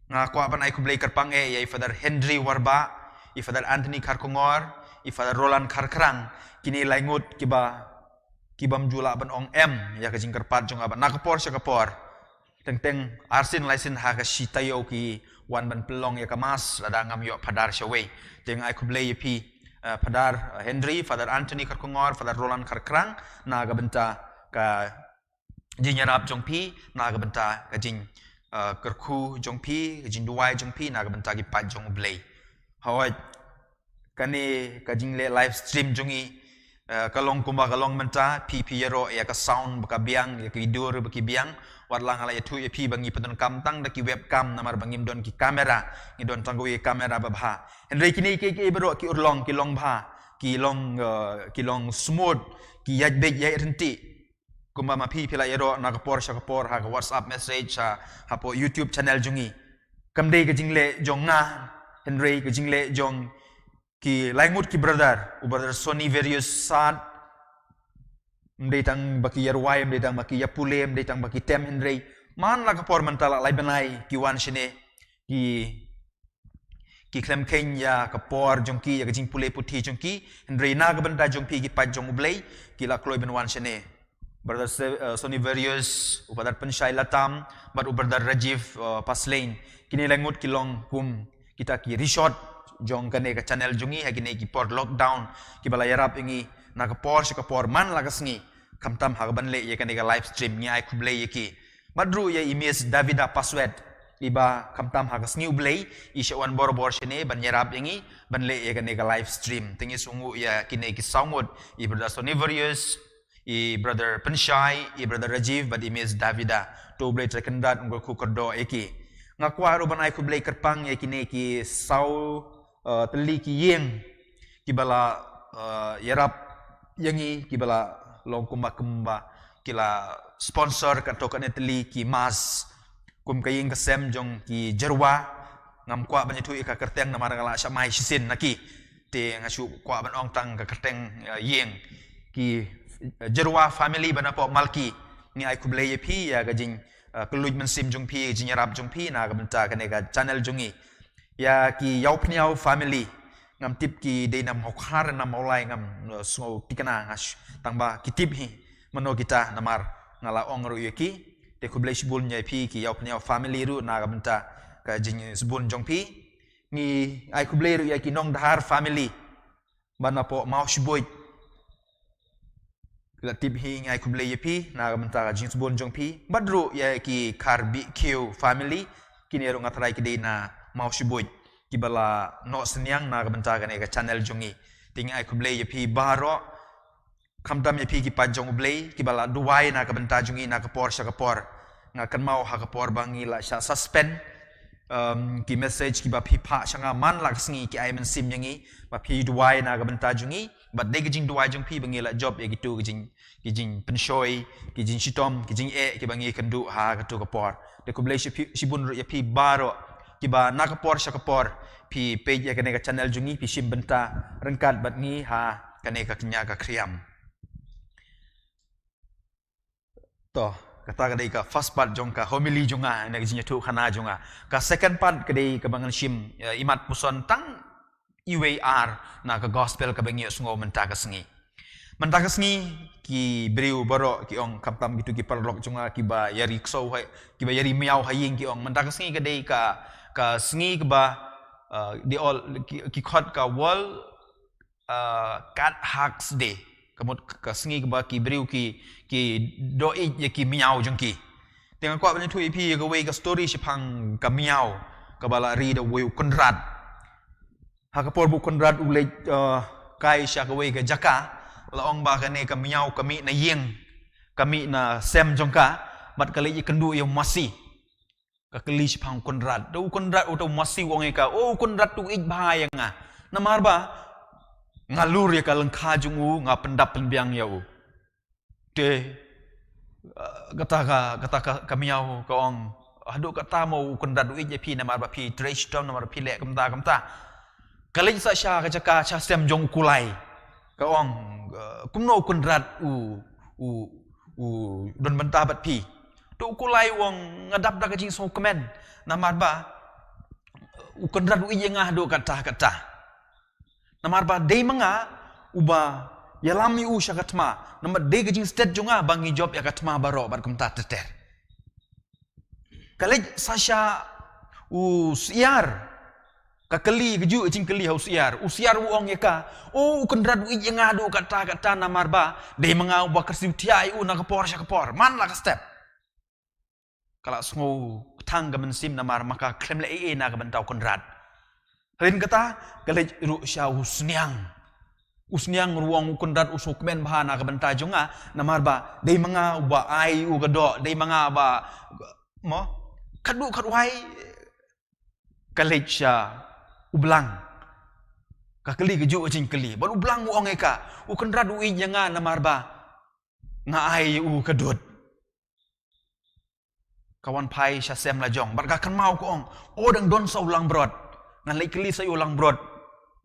Nga kwah ban ai khublei kyrpang eh ïa i Father Henry Warbah, i Father Anthony Kharkongor, i Father Roland Kharkrang, kine lai ngut kiba, kibym ju lah ban ong em ïa ka jingkyrpad jong nga ba na ka por sha ka por. teng teng arsien laisien ha ka shi taïew ki wan ban pynlong ïa ka mass, lada ngam ïoh phadar shawei. Te nga ai khublei ïa phi, eh, Phadar, eh, Henry, Father Anthony Kharkongor, Father Roland Kharkrang, na ka bynta ka jingïarap jong phi, na ka bynta ka jing, eh, kyrkhu jong phi, ka jingduwai jong phi, na ka bynta ki paid jong U Blei. Hooid, kane ka jingleh live stream jong ngi, eh, ka long kumba ka long mynta, phi phi ïaroh ïa ka sound ba ka biang, ïa ki dur ba ki biang. Wat la nga la ïathuh ïa phi ba ngi pyndonkam tang da ki webcam, namar ba ngim don ki kamera, ngi don tang kawei ka kamera ba bha. Hynrei kine kiei kiei baroh ki urlong, ki long bha, ki long, eh, ki long smooth, ki ïaid beit ïaid ryntih. Kumba ma phi phi la ïaroh na ka por sha ka por ha ka WhatsApp message, ha, hapoh YouTube channel jong ngi. Kam dei ka jingleh jong nga, hynrei ka jingleh jong ki lai ngut ki brother, u brother Sonny Various Sad, ym dei tang ba ki ïarwai, ym dei tang ba ki ïapule, ym dei tang ba ki tem, hynrei man la ka por mynta la lai bnai ki wan shane, ki, ki khlem kheiñ ïa ka por jong ki, ïa ka jingpule puthi jong ki, hynrei na ka bynta jong phi ki paid jong U Blei, ki la kloi ban wan shane. Brother Se-, uh, Sonny Various, u Brother Pynshai Latam, bad u Brother Rajiv, uh, Paslein. Kine lai ngut ki long kum kita ki resource jong kane ka channel jong ngi, ha kine ki por lockdown, kiba la ïarap ïa ngi na ka por sha ka por man la ka sngi, khamtam ha kaban leh ïa kane ka live stream, ngi ai khublei ïa ki. Bad ruh ïa i Miss Davida Paswet, iba khamtam ha ka sngi U Blei, i shah wan bor bor shane ban ïarap ïa ngi ban leh ïa kane ka live stream. Te ngi sngewnguh ïa kine ki saw ngut, i Brother Sonny Various, i Brother Pynshai, i Brother Rajiv, bad i Miss Davida. To U Blei Trai Kynrad un kyrkhu kyrdoh ïa ki. Nga kwah ruh ban ai khublei kyrpang ïa kine ki saw, uh, tylli ki ïing kiba la, uh, ïarap ïa ngi, kiba la long kumba kumba, ki la sponsor katto katne tylli ki mass. Kum ka ïing ka sem jong ki Jyrwa, ngam kwah ban ïathuh ïa ka kyrteng namar nga la shah mai shisien na ki. Te nga shu kwah ban ong tang ka kyrteng, eh, ïing. Ki, eh, Jyrwa family ba na poh Malki. Ngi ai khublei ïa phi ïa ka jing, eh, kylluid mynsiem jong phi, jingïarap jong phi na ka bynta kane ka channel jong ngi. Ïa ki Ïawphniaw family, ngam tip ki dei na Mawkhar na Mawlai, ngam, eh, sngew tikna, nga sh-, tang ba ki tip hi mano kita, namar nga la ong ruh ïa ki. Te khublei shibun ïa phi ki Ïawphniaw family ruh na ka bynta ka jingsbun jong phi. Ngi ai khublei ruh ïa ki Nongdhar family ba na poh Mawshbuit. La tip hi, ngi ai khublei ïa phi na ka bynta ka jingsbun jong phi. Bad ruh ïa ki Kharbihkhiew family, kine ruh nga tharai ki dei na Mawshbuit, kiba la noh synñiang na ka bynta kane ka channel jong ngi. Te ngi ai khublei ïa phi baroh, khamtam ïa phi ki paid jong U Blei, kiba la duwai na ka bynta jong ngi na ka por sha ka por. Nga kynmaw ha ka por ba ngi la shah suspend, um, ki message kiba phi phah sha nga man la ka sngi, ki ai mynsiem ïa ngi ba phi duwai na ka bynta jong ngi. Bad dei ka jingduwai jong phi ba ngi la jop ïa kitu ki jing, ki jingpynshoi, ki jingshitom, ki jingeh kiba ngi kynduh ha katu ka por. Te khublei shi-, shibun ruh ïa phi baroh kiba na ka por sha ka por phi peit ïa kane ka channel jong ngi, phi shim bynta ryngkat bad ngi ha kane ka kñia ka khriam. To, kata ka dei ka first part jong ka homily jong nga, na ka jingïathuhkhana jong nga. Ka second part ka dei kaba ngan shim, eh, imat puson tang iwei ar na ka gospel kaba ngi ïohsngew mynta ka sngi. Mynta ka sngi ki briew baroh ki ong, khamtam kitu ki paralok jong nga kiba ïa ri ksew ha, kiba ïa ri miaw ha ïing, ki ong mynta ka sngi ka dei ka, ka sngi kaba, eh, dei ol ki, ki khot ka World, uh, Cat Hugs Day. Ka mut ka sngi kaba ki briew ki, ki doh ïeit ïa ki miaw jong ki. Te nga kwah ban ïathuh ïa phi ïa kawei ka story shaphang ka miaw kaba la ri da uwei u kynrad. Ha ka por ba u kynrad u leit, uh, kai sha kawei ka jaka, la ong ba kane ka miaw ka mih na ïing, ka mih na sem jong ka, bad ka leit ïakynduh ïa u masi. Ka kylli shaphang u kynrad. Te u kynrad, uta u masi u ong ïa ka, "O u kynrad, to ïeit bha ïa nga. Namar ba nga lur ïa ka lyngkha jong u, nga pyndap pynbiang ïa u." Te, eh, kata ka, kata ka, ka miaw ka ong, "Haduh katta mo u kynrad u ïeit ïa phi, namar ba phi trei shitom, namar ba phi leh kumta kumta." Ka leit sa sha ka jaka, sha sem jong u kulai. Ka ong, eh, "Kumno u kynrad u, u, u don bynta bad phi?" To u kulai u ong, "Nga dap da ka jingsngewkmen. Namar ba u kynrad u ïeit ïa nga haduh katta katta. Namar ba dei ma nga uba ïalam ïa u sha ka thma. Namar dei ka jingstet jong nga ba ngi jop ïa ka thma baroh bad kumta ter ter." Ka leit sa sha u Syiar. Ka kylli, ka juh ka jingkylli ha u Syiar. U Syiar u ong ïa ka, "O, u Kynrad u ïeit ïa nga haduh katta katta namar ba dei ma nga uba kyrsiew thiah ïa u na ka por sha ka por, man la ka step." Ka la sngew kthang ka mynsiem namar ma ka khlem leh ei ei na ka bynta u Kynrad. Hadien kata, ka leit ruh sha u Sniang. U Sniang ruh u ong, "U Kynrad u sngewkmen bha na ka bynta jong nga namar ba dei ma nga uba ai u ka doh, dei ma nga ba, mo, khatduh khatwai." Ka leit sha u Blang. Ka kylli ka juh ka jingkylli. Bad u Blang u ong ïa ka, "U Kynrad u ïeit ïa nga namar ba nga ai u ka dud." Ka wan phai sha sem la jong. Bad ka kynmaw ka ong, "O, dang don sa u Langbrot. Ngan leit kylli sa ïa u Langbrot.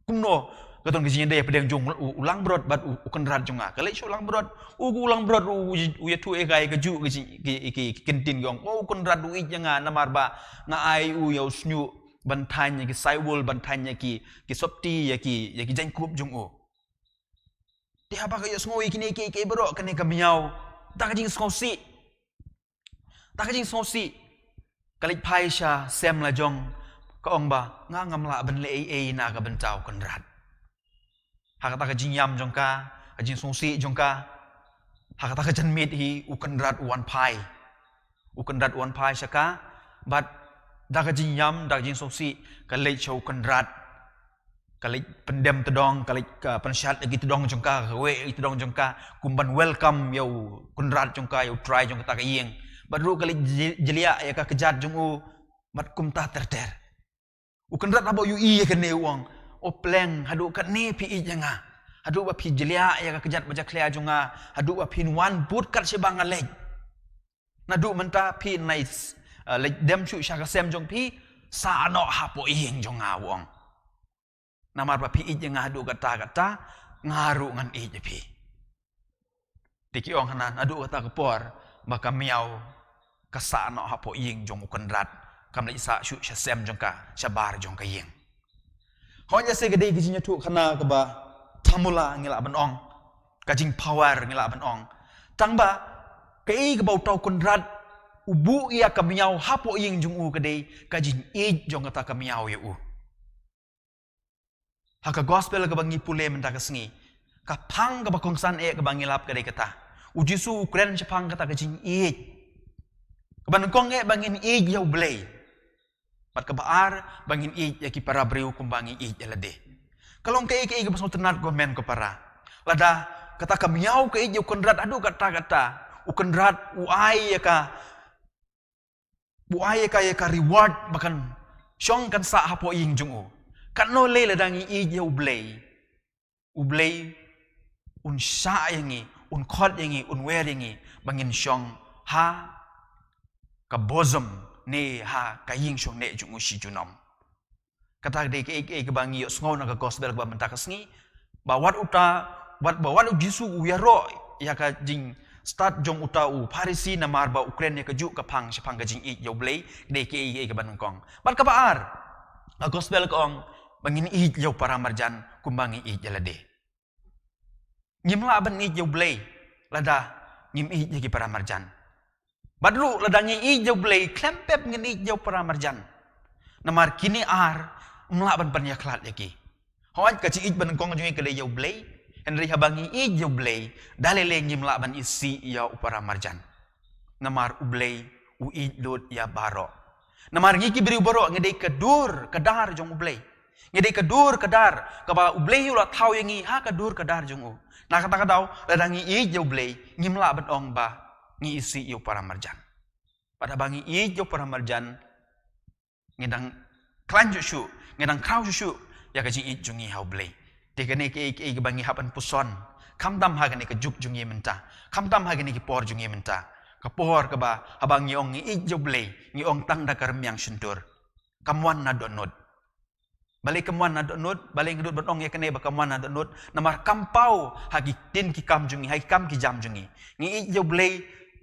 Kumno ka don ka jingïadei hapdeng jong u, u Langbrot bad u, u Kynrad jong nga." Ka leit sha u Langbrot. U, u Langbrot u, u, u ïathuh ïa ka, ïa ka juh ka jing, ki, ki, ki kyntien, ka ong, "O, u Kynrad u ïeit ïa nga namar ba nga ai u ïa u shñiuh ban thaiñ ïa ki saiwul, ban thaiñ ïa ki, ki sopti, ïa ki, ïa ki jaiñkup jong u." Te haba ka ïohsngew ïa kine kiei kiei baroh, kane ka miaw, da ka jingsngewsih, da ka jingsngewsih, ka leit phai sha sem la jong, ka ong ba, "Nga ngam lah ban leh ei ei na ka bynta u Kynrad." Ha kata ka jingïam jong ka, ka jingsngewsih jong ka, ha kata ka janmiet hi u Kynrad u wan phai. U Kynrad u wan phai sha ka, bad da ka jingïam, da ka jingsngewsih, ka leit sha u Kynrad. Ka leit pyndem tdong, ka leit, ka pynshad ïa ki tdong jong ka, ka weh ïa ki tdong jong ka, kum ban welcome ïa u Kynrad jong ka, ïa u trai jong kata ka ïing. Bad ruh ka leit ji-, jliah ïa ka kjat jong u, bad kumta ter ter. U Kynrad haba u ïohi ïa kane u ong, "O pleng, haduh katne phi ïeit ïa nga. Haduh ba phi jliah ïa ka kjat ba jakhlia jong nga, haduh ba phin wan bud kat shaba nga leit. Naduh mynta phin leit, eh, leit dem shuh sha ka sem jong phi, sah noh hapoh ïing jong nga," u ong. "Namar ba phi ïeit ïa nga haduh katta katta, nga ruh ngan ïeit ïa phi." Te ki ong hana, naduh kata ka por ba ka miaw ka sah noh hapoh ïing jong u Kynrad, kam leit sah shuh sha sem jong ka, shabar jong ka ïing. Hooid, ïa se ka dei ka jingïathuhkhana kaba thamula ngi lah ban ong, ka jingpower ngi lah ban ong. Tang ba kaei kaba uta u Kynrad u buh ïa ka miaw hapoh ïing jong u ka dei ka jingïeit jong kata ka miaw ïa u. Ha ka gospel kaba ngi pule mynta ka sngi, ka phang kaba kongsan eh kaba ngi lap ka dei kata. U Jisu u kren shaphang kata ka jingïeit. Kaba nyngkong eh ba ngin ïeit ïa U Blei. Bad kaba ar ba ngin ïeit ïa ki para briew kumba ngi ïeit ïa lade. Ka long kaei kaei kaba sngewtynnat ko hynmen ko para. Lada kata ka miaw ka ïeit ïa u Kynrad haduh katta katta, u Kynrad u ai ïa ka u ai ïa ka, ïa ka reward ba kan shong kan sah hapoh ïing jong u. Katno lei lada ngi ïeit ïa U Blei, U Blei un shah ïa ngi, un khot ïa ngi, un wer ïa ngi ba ngin shong ha ka bosom ne ha ka ïing shong neh jong u shi junom. Kata ka dei kaei kaei kaba ngi ïohsngew na ka gospel kaba mynta ka sngi. Ba wat uta, wat, ba wat u Jisu u ïaroh ïa ka jingstad jong uta u Pharisi namar ba u kren ïa kajuh ka phang shaphang ka jingïeit ïa U Blei, ka dei kaei kaei kaba nyngkong. Bad kaba ar, ka gospel ka ong ba ngin ïeit ïa u para marjan kumba ngi ïeit ïa lade. Ngim lah ban ïeit ïa U Blei lada ngim ïeit ïa ki para marjan. Bad ruh lada ngi ïeit ïa U Blei, khlem pep ngin ïeit ïa u para marjan. Namar kine ar, ym lah ban pynïakhlad ïa ki. Hooid, ka jingïeit ba nyngkong jong ngi ka dei ïa U Blei, hynrei haba ngi ïeit ïa U Blei, da lei lei ngim lah ban isih ïa u para marjan. Namar U Blei u ïeit lut ïa baroh. Namar ngi ki briew baroh ngi dei ka dur ka dar jong U Blei. Ngi dei ka dur ka dar kaba U Blei u la thaw ïa ngi ha ka dur ka dar jong u. Na kata ka daw, lada ngi ïeit ïa U Blei, ngim lah ban ong ba ngi isih ïa u para marjan. Bad haba ngi ïeit ïa u para marjan, ngi dang khlaiñ shuh shuh, ngi dang khraw shuh shuh ïa ka jingïeit jong ngi ha U Blei. Te kane kaei kaei kaba ngi hap ban puson, khamtam ha kane ka juk jong ngi mynta, khamtam ha kine ki por jong ngi mynta. Ka por kaba haba ngi ong ngi ïeit ïa U Blei, ngi ong tang da ka rmiang shyntur. Kam wan na dohnud. Balei kam wan na dohnud, balei nga dut ban ong ïa kane ba kam wan na dohnud, namar kam paw ha ki ktien ki kam jong ngi, ha ki kam ki jam jong ngi. Ngi ïeit ïa U Blei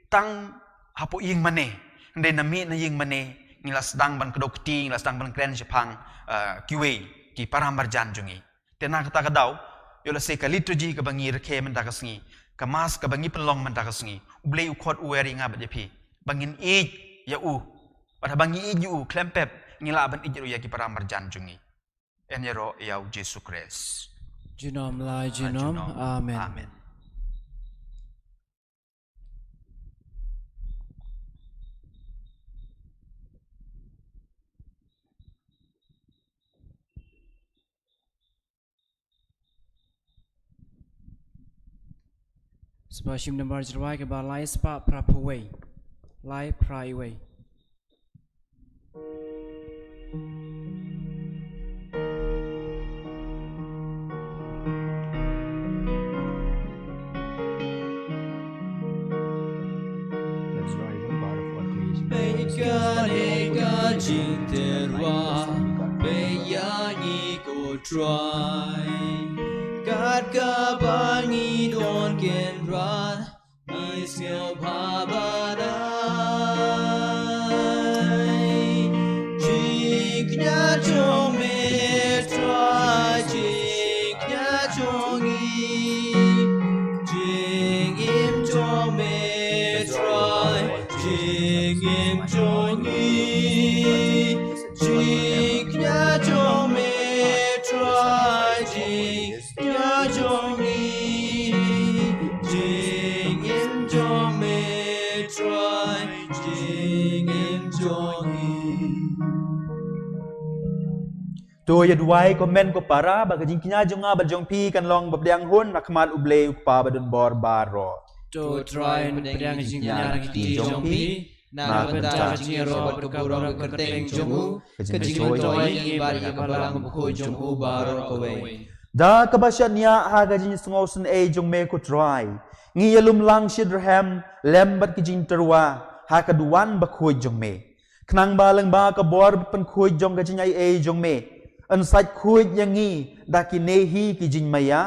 tang hapoh ïing mane, hynrei na mih na ïing mane, ngi la sdang ban kdew kti, ngi la sdang ban kren shaphang, eh, kiwei ki para marjan jong ngi. Te na kata ka daw, ïoh lehse ka liturgy kaba ngi rakhe mynta ka sngi, ka mass kaba ngi pynlong mynta ka sngi, U Blei u khot u wer ïa nga bad ïa phi ba ngin ïeit ïa u. Bad haba ngi ïeit ïa u khlem pep, ngi lah ban ïeit ruh ïa ki para marjan jong ngi. Yn ïaroh ïa u Jisu Khrist. Junom la junom. Amen. Amen. Sngewbha shim nambar jingrwai kaba lai spah phra phew wei. Lai phra wei. Peit kane ka jingtyrwa, peit ïa ngi ko Trai. Kat kaba ngi don kynrad, ngi sngewbha ban ai. Jingkñia jong me Trai, jingkñia jong ngi. Jingim jong me Trai, jingim jong ngi. Jingkñia jong me Trai, jingkñia jong ngi. Jingim jong me Trai, jingim jong ngi. To ïa duwai, ko hynmen ko para, ba ka jingkñia jong nga bad jong phi kan long ba pdiang hun na khmat U Blei U Kpa badonbor baroh. To Trai un pdiang ka jingkñia na ka kti jong phi, na ka bynta ka jingïaroh bad ka burom ka kyrteng jong u, ka jingmyntoi ïa ngi bad ïa ka balang bakhuid jong u baroh kawei. Da kaba shaniah ha ka jingsngewsynei jong me ko Trai, ngi ïalum lang shitrhem lem bad ka jingtyrwa ha ka duwan bakhuid jong me. Khnang ba lyngba ka bor pynkhuid jong ka jingaiei jong me, yn sait khuid ïa ngi da kine hi ki jingmaïa,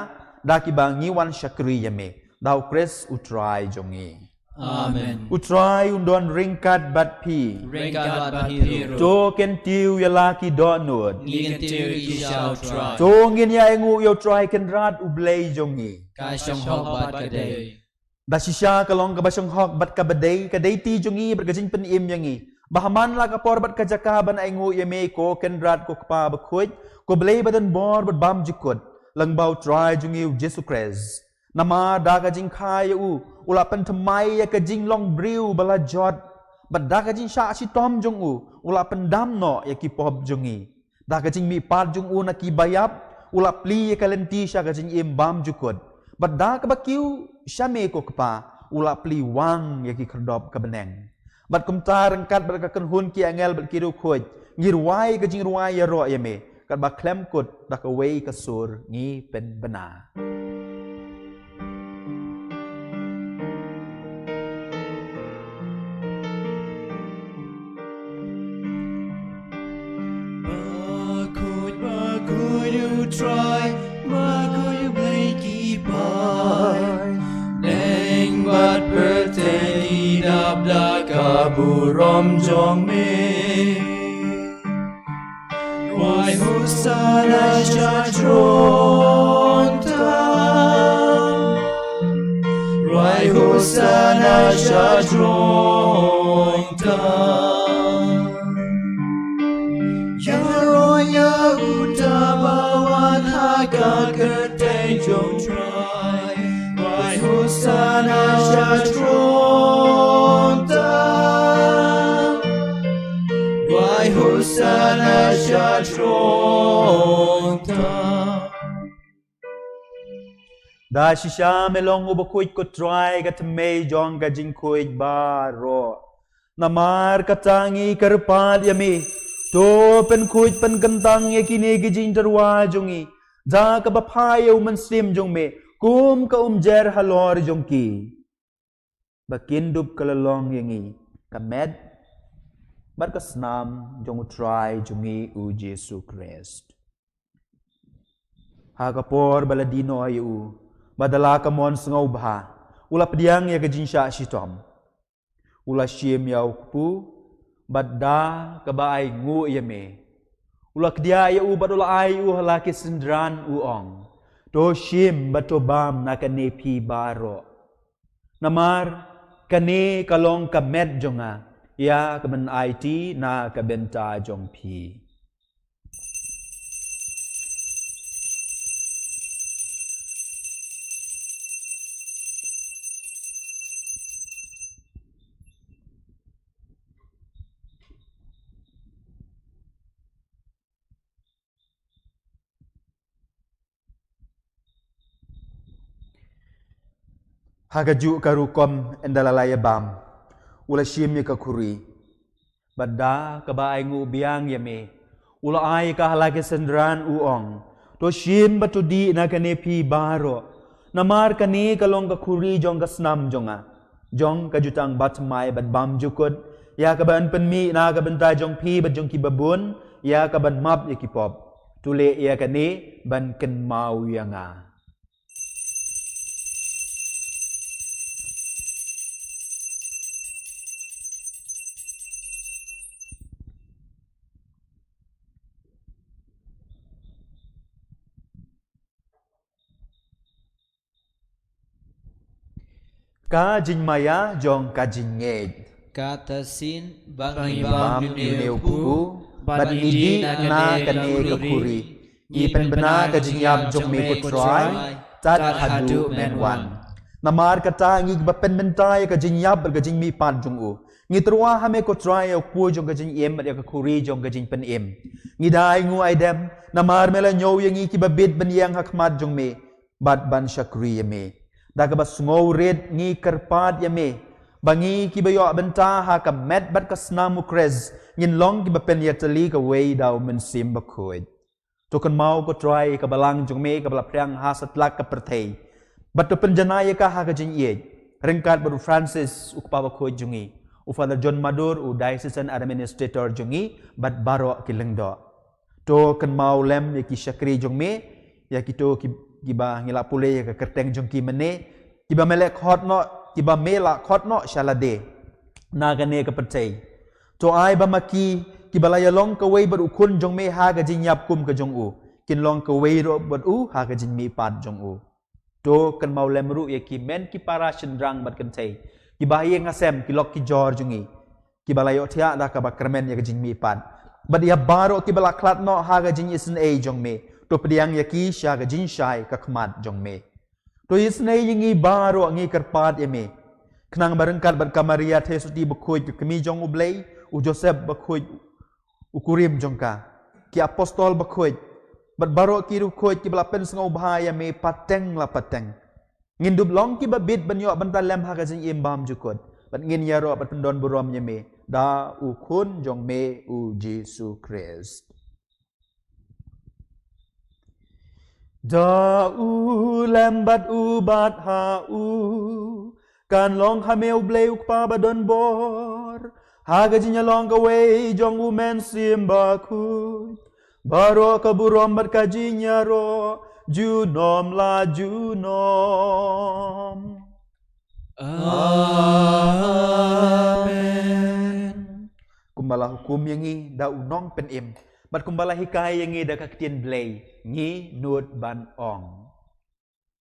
da kiba ngi wan shakri ïa me. Da U Khrist U Trai jong ngi. Amen. U Trai un don ryngkat bad phi. Ryngkat bad phi ruh. To kyntiew ïa la ki dohnud. Ngi kyntiew ïa ki sha U Trai. To ngin ïa ainguh ïa U Trai Kynrad U Blei jong ngi. Ka shong hok bad ka dei. Da shisha ka long kaba shong hok bad kaba dei, ka dei ti jong ngi bad ka jingpynim ïa ngi. Ba ha man la ka por bad ka jaka ban ainguh ïa me ko Kynrad ko Kpa bakhuid, ko Blei badonbor bad bymjukut, lyngba U Trai jong ngi U Jisu Khrist. Namar da ka jingkha ïa u, u la pynthymmai ïa ka jinglong briew ba la jot. Bad da ka jingshah shitom jong u, u la pyndam noh ïa ki pop jong ngi. Da ka jingmihpat jong u na kiba ïap, u la plie ïa ka lynti sha ka jingim bymjukut. Bad da kaba kiew sha me ko Kpa, u la plie wang ïa ki khyrdop ka bneng. Bad kumta ryngkat bad ka kynhun ki angel bad ki riewkhuid, ngi rwai ka jingrwai ïaroh ïa me, katba khlem kut da kawei ka sur ngi pynbna. Bakhuid, bakhuid U Trai, bakhuid U Blei ki paidbah. Bneng bad pyrthei ki dap da ka burom jong me. Rwai Hosana sha throne tam. Rwai Hosana sha throne tam. Ïaroh ïa uta uba wan ha ka kyrteng jong U Trai. Rwai Hosana sha throne tam. Rwai Hosana sha throne tam. Da shisha me long uba khuid ko Trai, ka thymmei jong ka jingkhuid baroh. Namar kata ngi kyrpad ïa me, to pynkhuid pynkyntang ïa kine ki jingtyrwa jong ngi, da kaba phai ïa u Mynsiem jong me kum ka umjer halor jong ki, ba kin dup ka la long ïa ngi ka met bad ka snam jong U Trai jong ngi U Jisu Khrist. Ha ka por ba la die noh ïa u, bad da la ka mon sngewbha, u la pdiang ïa ka jingshah shitom. U la shim ïa u kpu, bad da kaba ainguh ïa me, u la kdiah ïa u bad u la ai ïa u ha la ki synran, u ong: To shim bad to bam na kane phi baroh. Namar kane ka long ka met jong nga, ïa ka ban aiti na ka bynta jong phi. Ha kajuh ka rukom ynda la la ïa bam, u la shim ïa ka khuri. Bad da kaba ainguh biang ïa me, u la ai ka ha la ki synran, u ong: To shim bad to dih na kane phi baroh, namar kane ka long ka khuri jong ka snam jong nga, jong ka jutang bathymmai bad bymjukut, ïa ka ban pynmih na ka bynta jong phi bad jong kiba bun, ïa ka ban map ïa ki pop. To leh ïa kane ban kynmaw ïa nga. Ka jingmaïa jong ka jingngeit. Kata shisien ba ngi bam ïa une u kpu bad ngi dih na kane ka khuri, ngi pynbna ka jingïap jong me, ko Trai, tad haduh men wan. Namar kata ngi kiba pynmynta ïa ka jingïap bad ka jingmihpat jong u, ngi tyrwa ha me, ko Trai, ïa u kpu jong ka jingim bad ïa ka khuri jong ka jingpynim. Ngi da ainguh aidem namar me la ñiew ïa ngi kiba bit ban ïeng ha khmat jong me bad ban shakri ïa me. Da kaba sngewrit ngi kyrpad ïa me ba ngi kiba ïoh bynta ha ka met bad ka snam u Khrist ngin long kiba pynïatylli kawei da u Mynsiem Bakhuid. To kynmaw, ko Trai, ka balang jong me kaba la phriang ha satlak ka pyrthei, bad to pynjanai ïa ka ha ka jingïeit, ryngkat bad u Francis, u kpa bakhuid jong ngi, u Father John Madur, u diocesan administrator jong ngi, bad baroh ki lyngdoh. To kynmaw lem ïa ki shakri jong me, ïa kito ki, kiba ngi la pule ïa ka kyrteng jong ki mynne, kiba me la khot noh, kiba me la khot noh sha lade na kane ka pyrthei. To ai ba ma ki, kiba la ïalong kawei bad u Khun jong me ha ka jingïap kum ka jong u, kin long kawei ruh bad u ha ka jingmihpat jong u. To kynmaw lem ruh ïa ki men ki para shynrang bad kynthei, kiba ha ïing ha sem, ki lok ki jor jong ngi, kiba la ïohthiah da kaba kyrmen ïa ka jingmihpat, bad ïa baroh kiba la khlad noh ha ka jingisynei jong me. To pdiang ïa ki sha ka jingshai ka khmat jong me. To isynei ïa ngi baroh, ngi kyrpad ïa me, khnang ba ryngkat bad ka Maria Theisotti bakhuid, ka kmie jong u Blei, u Joseph bakhuid, u kurim jong ka, ki apostol bakhuid, bad baroh ki riewkhuid kiba la pynsngewbha ïa me pateng la pateng, ngin dup long kiba bit ban ïoh bynta lem ha ka jingim bymjukut, bad ngin ïaroh bad pyndon burom ïa me da u Khun jong me, u Jisu Khrist. Da u lem bad u bad ha u, kan long ha me, u Blei u Kpa badonbor, ha ka jingïalong kawei jong u Mynsiem Bakhuid, baroh ka burom bad ka jingïaroh junom la junom. Amen. Kumba la hukum ïa ngi da u Nongpynim, bad kumba la hikai ïa ngi da ka ktien Blei, ngi nud ban ong: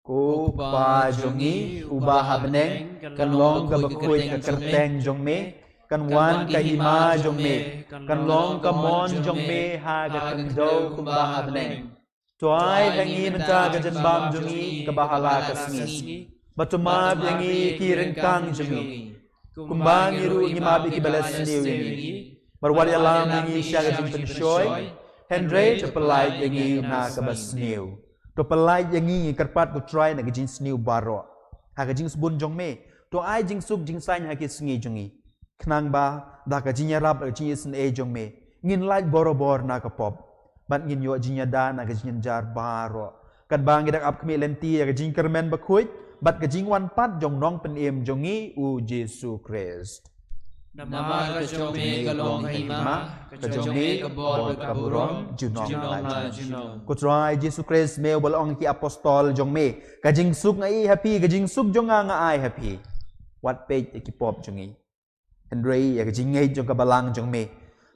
Ko Kpa jong ngi uba ha bneng, kan long kaba khuid ka kyrteng jong me, kan wan ka hima jong me, kan long ka mon jong me ha ka khyndew kumba ha bneng. To ai ha ngi mynta ka jingbam jong ngi kaba ha la ka sngi, bad to map ïa ngi ki ryngkang jong ngi, kumba ngi ruh ngi map ïa kiba la sniew ïa ngi. Bad wat ïalam ïa ngi sha ka jingpynshoi, hynrei to pyllait ïa ngi na kaba sniew. To pyllait ïa ngi, ngi kyrpad, ko Trai, na ka jingsniew baroh, ha ka jingsbun jong me. To ai jingsuk jingsaiñ ha ki sngi jong ngi, khnang ba da ka jingïarap, ka jingisynei jong me, ngin lait borabor na ka pop, bad ngin ïoh jingïada na ka jingïajar baroh, katba ngi dang ap khmih lynti ïa ka jingkyrmen bakhuid bad ka jingwan pat jong u Nongpynim jong ngi, u Jisu Khrist. Namar ka jong me ka long ka hima, ka jong me ka bor bad ka burom junom la junom. Ko Trai Jisu Khrist, me uba la ong ha ki apostol jong me: Ka jingsuk nga ai ha phi, ka jingsuk jong nga nga ai ha phi. Wat peit ïa ki pop jong ngi, hynrei ïa ka jingngeit jong ka balang jong me.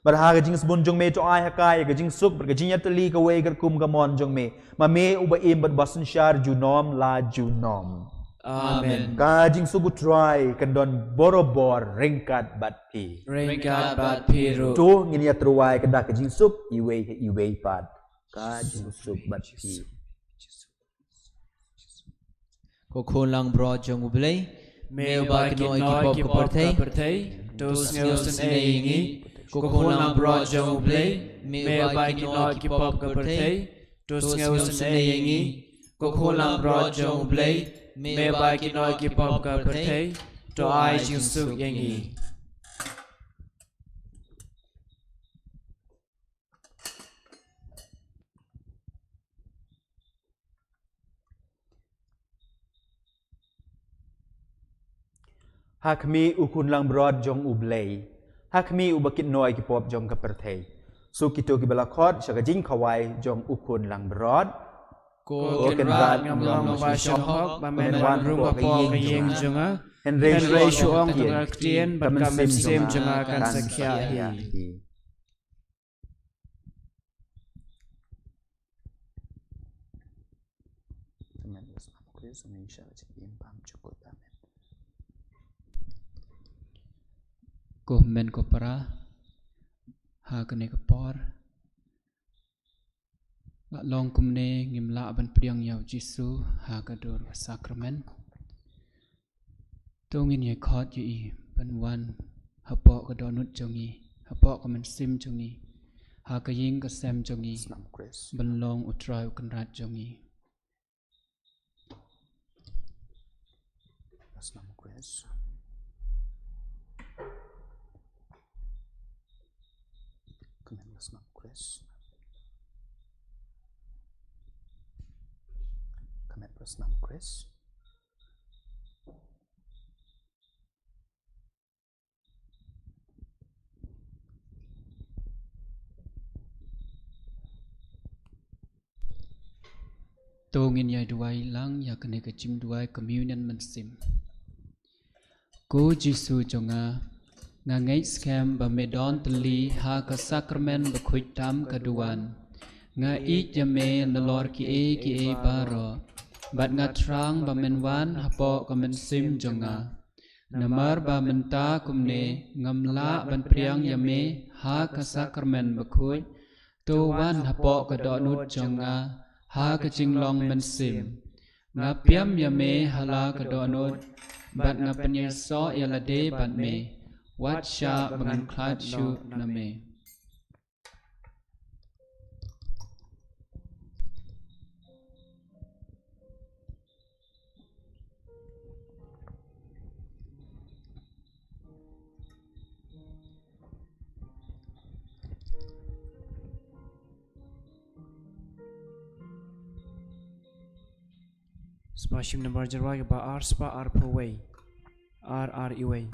Bad ha ka jingsbun jong me, to ai ha ka ïa ka jingsuk bad ka jingïatylli kawei katkum ka mon jong me, ma me uba im bad uba synshar junom la junom. Amen. Ka jingsuk U Trai kan don borabor ryngkat bad phi. Ryngkat bad phi ruh. To ngin ïa tyrwa ïa ka dak ka jingsuk iwei iwei pat. Ka jingsuk bad phi. Ko khun langbrot jong U Blei, me uba kynnoh ïa ki pop ka pyrthei, to sngewsynei ïa ngi. Ko khun langbrot jong U Blei, me uba kynnoh ïa ki pop ka pyrthei, to sngewsynei ïa ngi. Ko khun langbrot jong U Blei, me uba kynnoh ïa ki pop ka pyrthei, to ai jingsuk ïa ngi. Ha khmih u khun langbrot jong U Blei. Ha khmih uba kynnoh ïa ki pop jong ka pyrthei. Suk kito kiba la khot sha ka jingkhawai jong u khun langbrot. Ko Kynrad, ngam long ba shoh hok ba men wan rung hapoh ka ïing jong nga. Hynrei shu ong tang ka ktien bad ka mynsiem jong nga kan sa khiah hi. Ko hynmen ko para, ha kane ka por la long kumne ngim lah ban pdiang ïa U Jisu ha ka dur ka sakramen. To ngin ïa khot ïa i ban wan hapoh ka dohnud jong i, hapoh ka mynsiem jong i, ha ka ïing ka sem jong i, ban long U Trai U Kynrad jong i. To ngin ïa duwai lang ïa kane ka jingduwai communion mynsiem. Ko Jisu jong nga, nga ngeit skhem ba me don tylli ha ka sakramen bakhuid tam ka duwan. Nga ïeit ïa me nalor kiei kiei baroh. Bad nga thrang ba men wan hapoh ka mynsiem jong nga. Namar ba mynta kumne ngam lah ban pdiang ïa me ha ka sakramen bakhuid, to wan hapoh ka dohnud jong nga ha ka jinglong mynsiem. Nga pdiang ïa me ha la ka dohnud, bad nga pynïasoh ïa lade bad me, wat shah ba ngan khlad shuh na me. Spah shim nambar jingrwai kaba ar spah arphew wei. Ar ar iwei.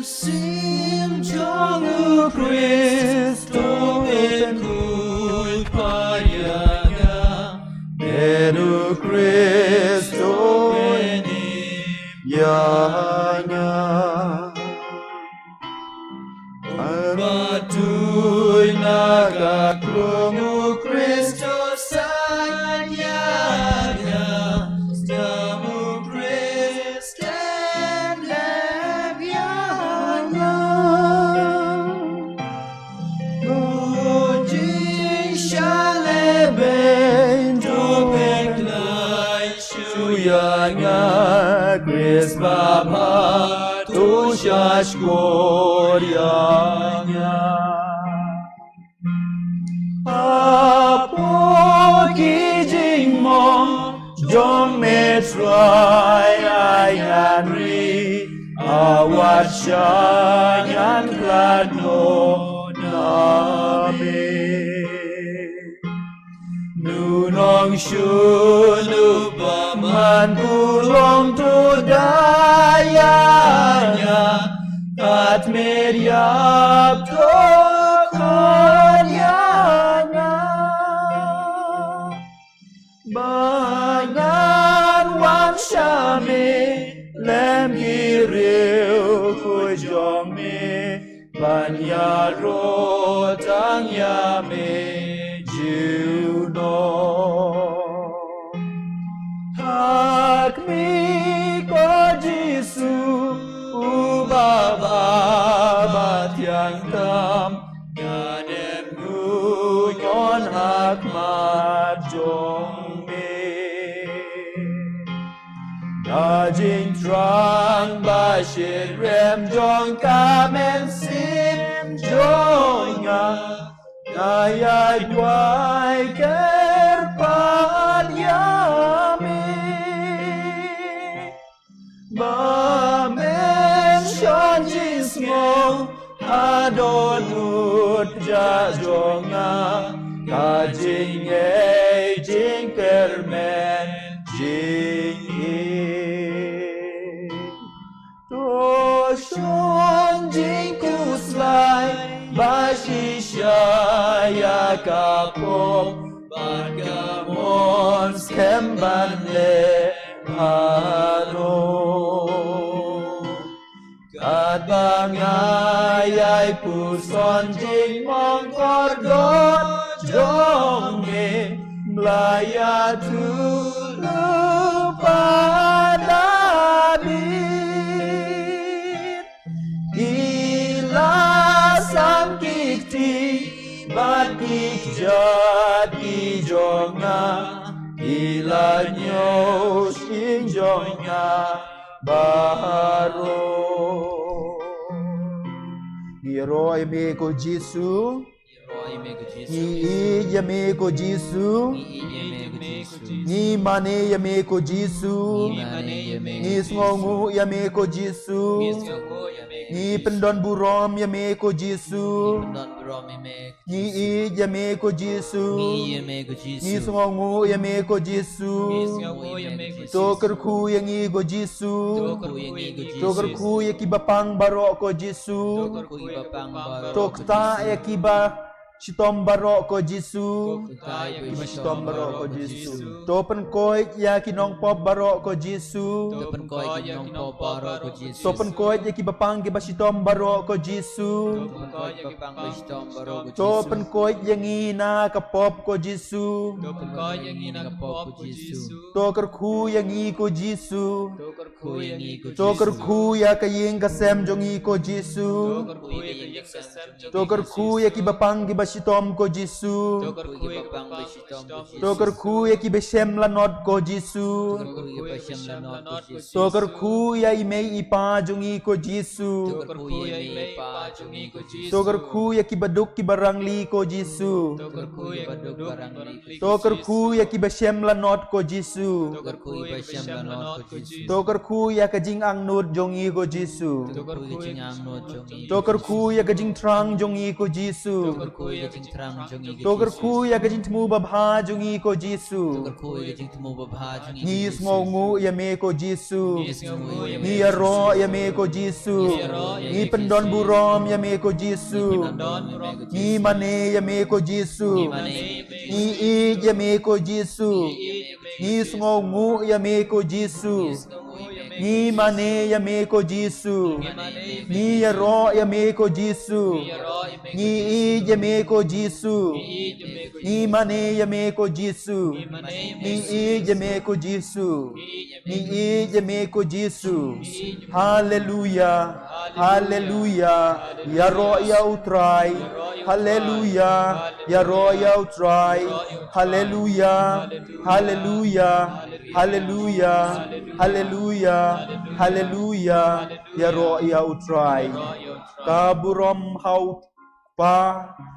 Mynsiem jong U Khrist to pynkhuid pat ïa nga. Mynsiem U Khrist to pynim ïa nga. Bad tuid na ka khlieh U Khrist to saiñ ïa nga. Mynsiem U Khrist Hapoh ki jingmong jong me Trai, ai ngan ri, wat shah ngan khlad noh na me. Nongshun shuh bymman, u long to da ïa nga, kat me ïap to khot Ba ngan wan sha me lem ki riew khuid jong me, ban ïaroh tang ïa me junom. Ha khmih ko Jisu, u Baba ba thiang tam, ngan ym nguid ha khmat jong me. Ka jingthrang ba shyrkhei jong ka mynsiem jong nga, nga ïa duwai kyrpad ïa me. Ba men shon jingsngew ha dohnud jong nga, ka jingngeit jingkyrmen jingim. To shon jingkhuslai ba shisha ïa ka pop, bad ka mon skhem ban leh harum. Katba nga ïai puson jingmong kordor jong me, Blei ïathuhlypa da bit. Ki la sam ki kti bad ki kjat ki jong nga, ki la ñiew shyieng jong nga baroh. Ngi ïaroh ïa me ko Jisu. Ngi ïeit ïa me ko Jisu. Ngi mane ïa me ko Jisu. Ngi sngewnguh ïa me ko Jisu. Ngi pyndonburom ïa me ko Jisu. Ngi ïeit ïa me ko Jisu. Ngi sngewnguh ïa me ko Jisu. To kyrkhu ïa ngi ko Jisu. To kyrkhu ïa kiba pang baroh ko Jisu. To ktah ïa kiba shitom baroh ko Jisu. Kiba shitom baroh ko Jisu. To pynkoit ïa ki nongpop baroh ko Jisu. To pynkoit ïa kiba pang kiba shitom baroh ko Jisu. To pynkoit ïa ngi na ka pop ko Jisu. To kyrkhu ïa ngi ko Jisu. To kyrkhu ïa ka ïing ka sem jong ngi ko Jisu. To kyrkhu ïa kiba pang kiba shitom ko Jisu. To kyrkhu ïa kiba shem lanot ko Jisu. To kyrkhu ïa i mei i pa jong ngi ko Jisu. To kyrkhu ïa kiba duk kiba rangli ko Jisu. To kyrkhu ïa kiba shem lanot ko Jisu. To kyrkhu ïa ka jingangnud jong ngi ko Jisu. To kyrkhu ïa ka jingthrang jong ngi ko Jisu. To kyrkhu ïa ka jingthmu babha jong ngi ko Jisu. Ngi sngewnguh ïa me ko Jisu. Ngi ïaroh ïa me ko Jisu. Ngi pyndonburom ïa me ko Jisu. Ngi mane ïa me ko Jisu. Ngi ïeit ïa me ko Jisu. Ngi sngewnguh ïa me ko Jisu. Ngi mane ïa me ko Jisu. Ngi ïaroh ïa me ko Jisu. Ngi ïeit ïa me ko Jisu. Ngi mane ïa me ko Jisu. Ngi ïeit ïa me ko Jisu. Ngi ïeit ïa me ko Jisu. Haleluya. Haleluya. Ïaroh ïa U Trai. Haleluya. Ïaroh ïa U Trai. Haleluya. Haleluya. Haleluya. Haleluya. Haleluya. Ïaroh ïa U Trai. Ka burom ha U Kpa,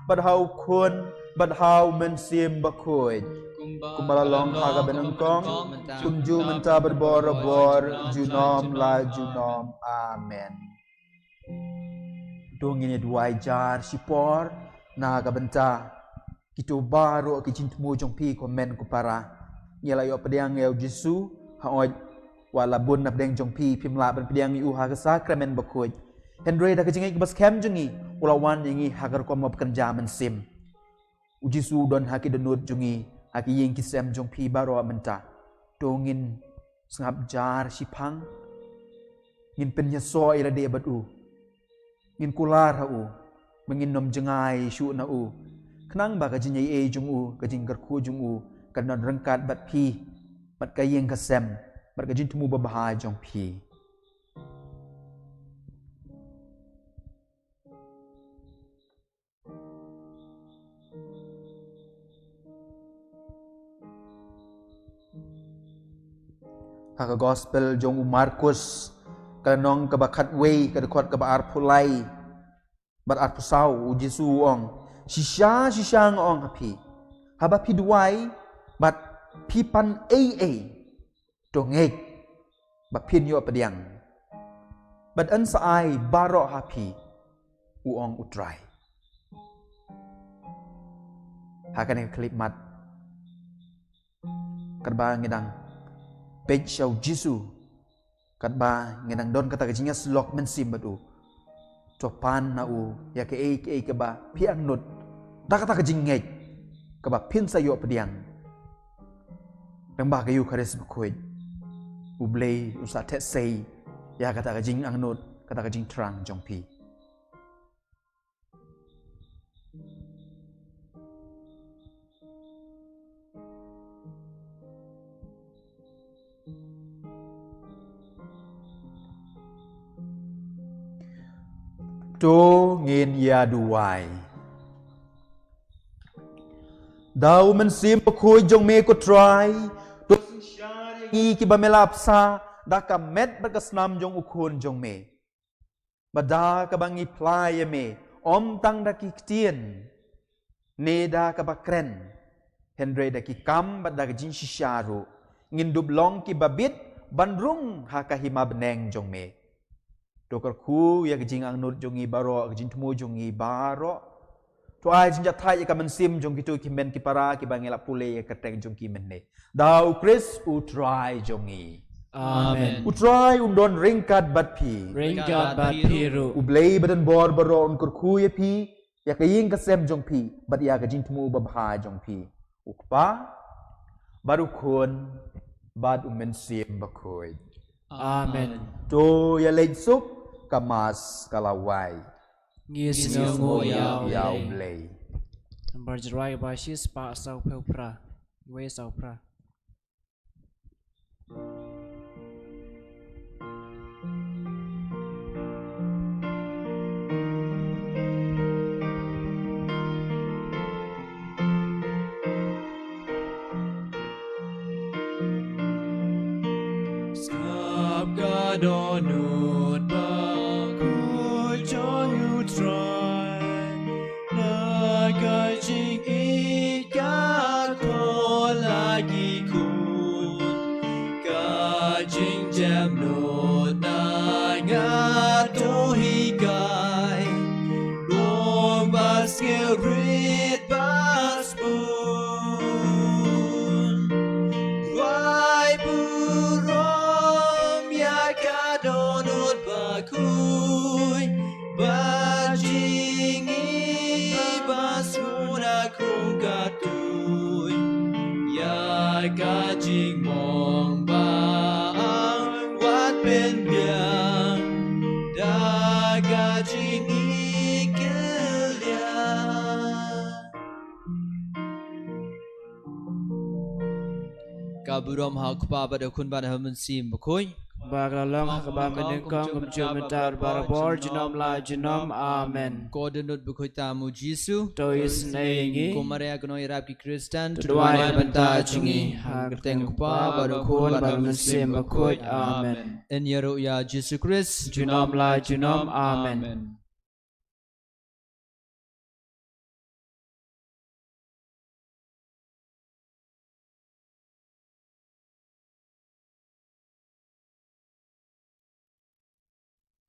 bad ha U Khun, bad ha U Mynsiem Bakhuid. Kumba la long ha kaba nyngkong, kumjuh mynta bad barabor, junom la junom. Amen. To ngin ïa duwai jar shipor na ka bynta kito baroh ki jingthmu jong phi ko hynmen ko para. Ngi la ïoh pdiang ïa U Jisu, hooid, wat la bun na pdeng jong phi phim lah ban pdiang ïa u ha ka Sakramen Bakhuid. Hynrei da ka jingngeit kaba skhem jong ngi, u la wan ïa ngi ha ka rukom kaba kynja mynsiem. U Jisu u don ha ki dohnud jong ngi. ha ki ïing ki sem jong phi baroh mynta. To ngin sngap jar shiphang, ngin pynïasoh ïa lade bad u, ngin kular ha u, ba ngin nym jngai shuh na u, khnang ba ka jingaiei jong u, ka jingkyrkhu jong u kan don ryngkat bad phi, bad ka ïing ka sem, bad ka jingthmu babha jong phi. Ha ka gospel jong u Markus, ka lynnong kaba khatwei, ka dkhot kaba arphew lai bad arphew saw, u Jisu u ong, "Shisha, shisha nga ong ha phi, haba phi duwai bad phi pan ei ei, to ngeit ba phin ïoh pdiang, bad yn sa ai baroh ha phi," u ong u Trai. Ha kane ka khyllipmat, katba ngi dang peit sha u Jisu, katba ngi dang don kata ka jingïasyllok mynsiem bad u, to pan na u ïa kaei kaei kaba phi angnud da kata ka jingngeit, kaba phin sa ïoh pdiang. Tang ba ka Eukharist bakhuid, u Blei u sa theh sei ïa kata ka jingangnud, kata ka jingthrang jong phi. To ngin ïa duwai. Da u Mynsiem Bakhuid jong me ko Trai, to synshar ïa ngi kiba me la bsa da ka met bad ka snam jong u Khun jong me, ba da kaba ngi phla ïa me, ym tang da ki ktien ne da kaba kren, hynrei da ki kam bad da ka jingshisha ruh, ngin dup long kiba bit ban rung ha ka hima bneng jong me. To kyrkhu ïa ka jingangnud jong ngi baroh, ka jingthmu jong ngi baroh. To ai jingjahthait ïa ka mynsiem jong kito ki hynmen ki para kiba ngi la pule ïa ka kyrteng jong ki mynne. Da u Khrist u Trai jong ngi. Amen. U Trai un don ryngkat bad phi. Ryngkat bad phi ruh. U Blei badonbor baroh un kyrkhu ïa phi, ïa ka ïing ka sem jong phi, bad ïa ka jingthmu babha jong phi. U Kpa, bad u Khun, bad u Mynsiem Bakhuid. Amen. To ïaleit suk, ka Mass ka la wai. Ngi sngewnguh ïa u Blei. Nambar Jrwai ba shispah saw phew phra. Wei saw phra. Sngap ka dohnud bakhuid jong u Trai, na ka jingïeit ka khot la ki khun, ka jingjemnud na nga to hikai, long ba sngewrit ba sbun. Rwai burom ïa ka dohnud bakhuid, ba jingim ba sngewna kum ka tuid. Ïa ka jingmong ba ang wat pynbiang, da ka jingïeit kylliang. Ka burom ha u Kpa bad u Khun bad ha u Mynsiem Bakhuid. Ba ka la long ha kaba mynnyngkong, kumjuh mynta, barabor, junom la junom. Amen. Ko dohnud bakhuid tam u Jisu, to isynei ïa ngi. Ko Maria ka nongïarap ki Khristan, to duwai na ka bynta jong ngi. Ha ka kyrteng u Kpa bad u Khun bad ha u Mynsiem Bakhuid. Amen. Yn ïaroh ïa u Jisu Khrist. Junom la junom. Amen.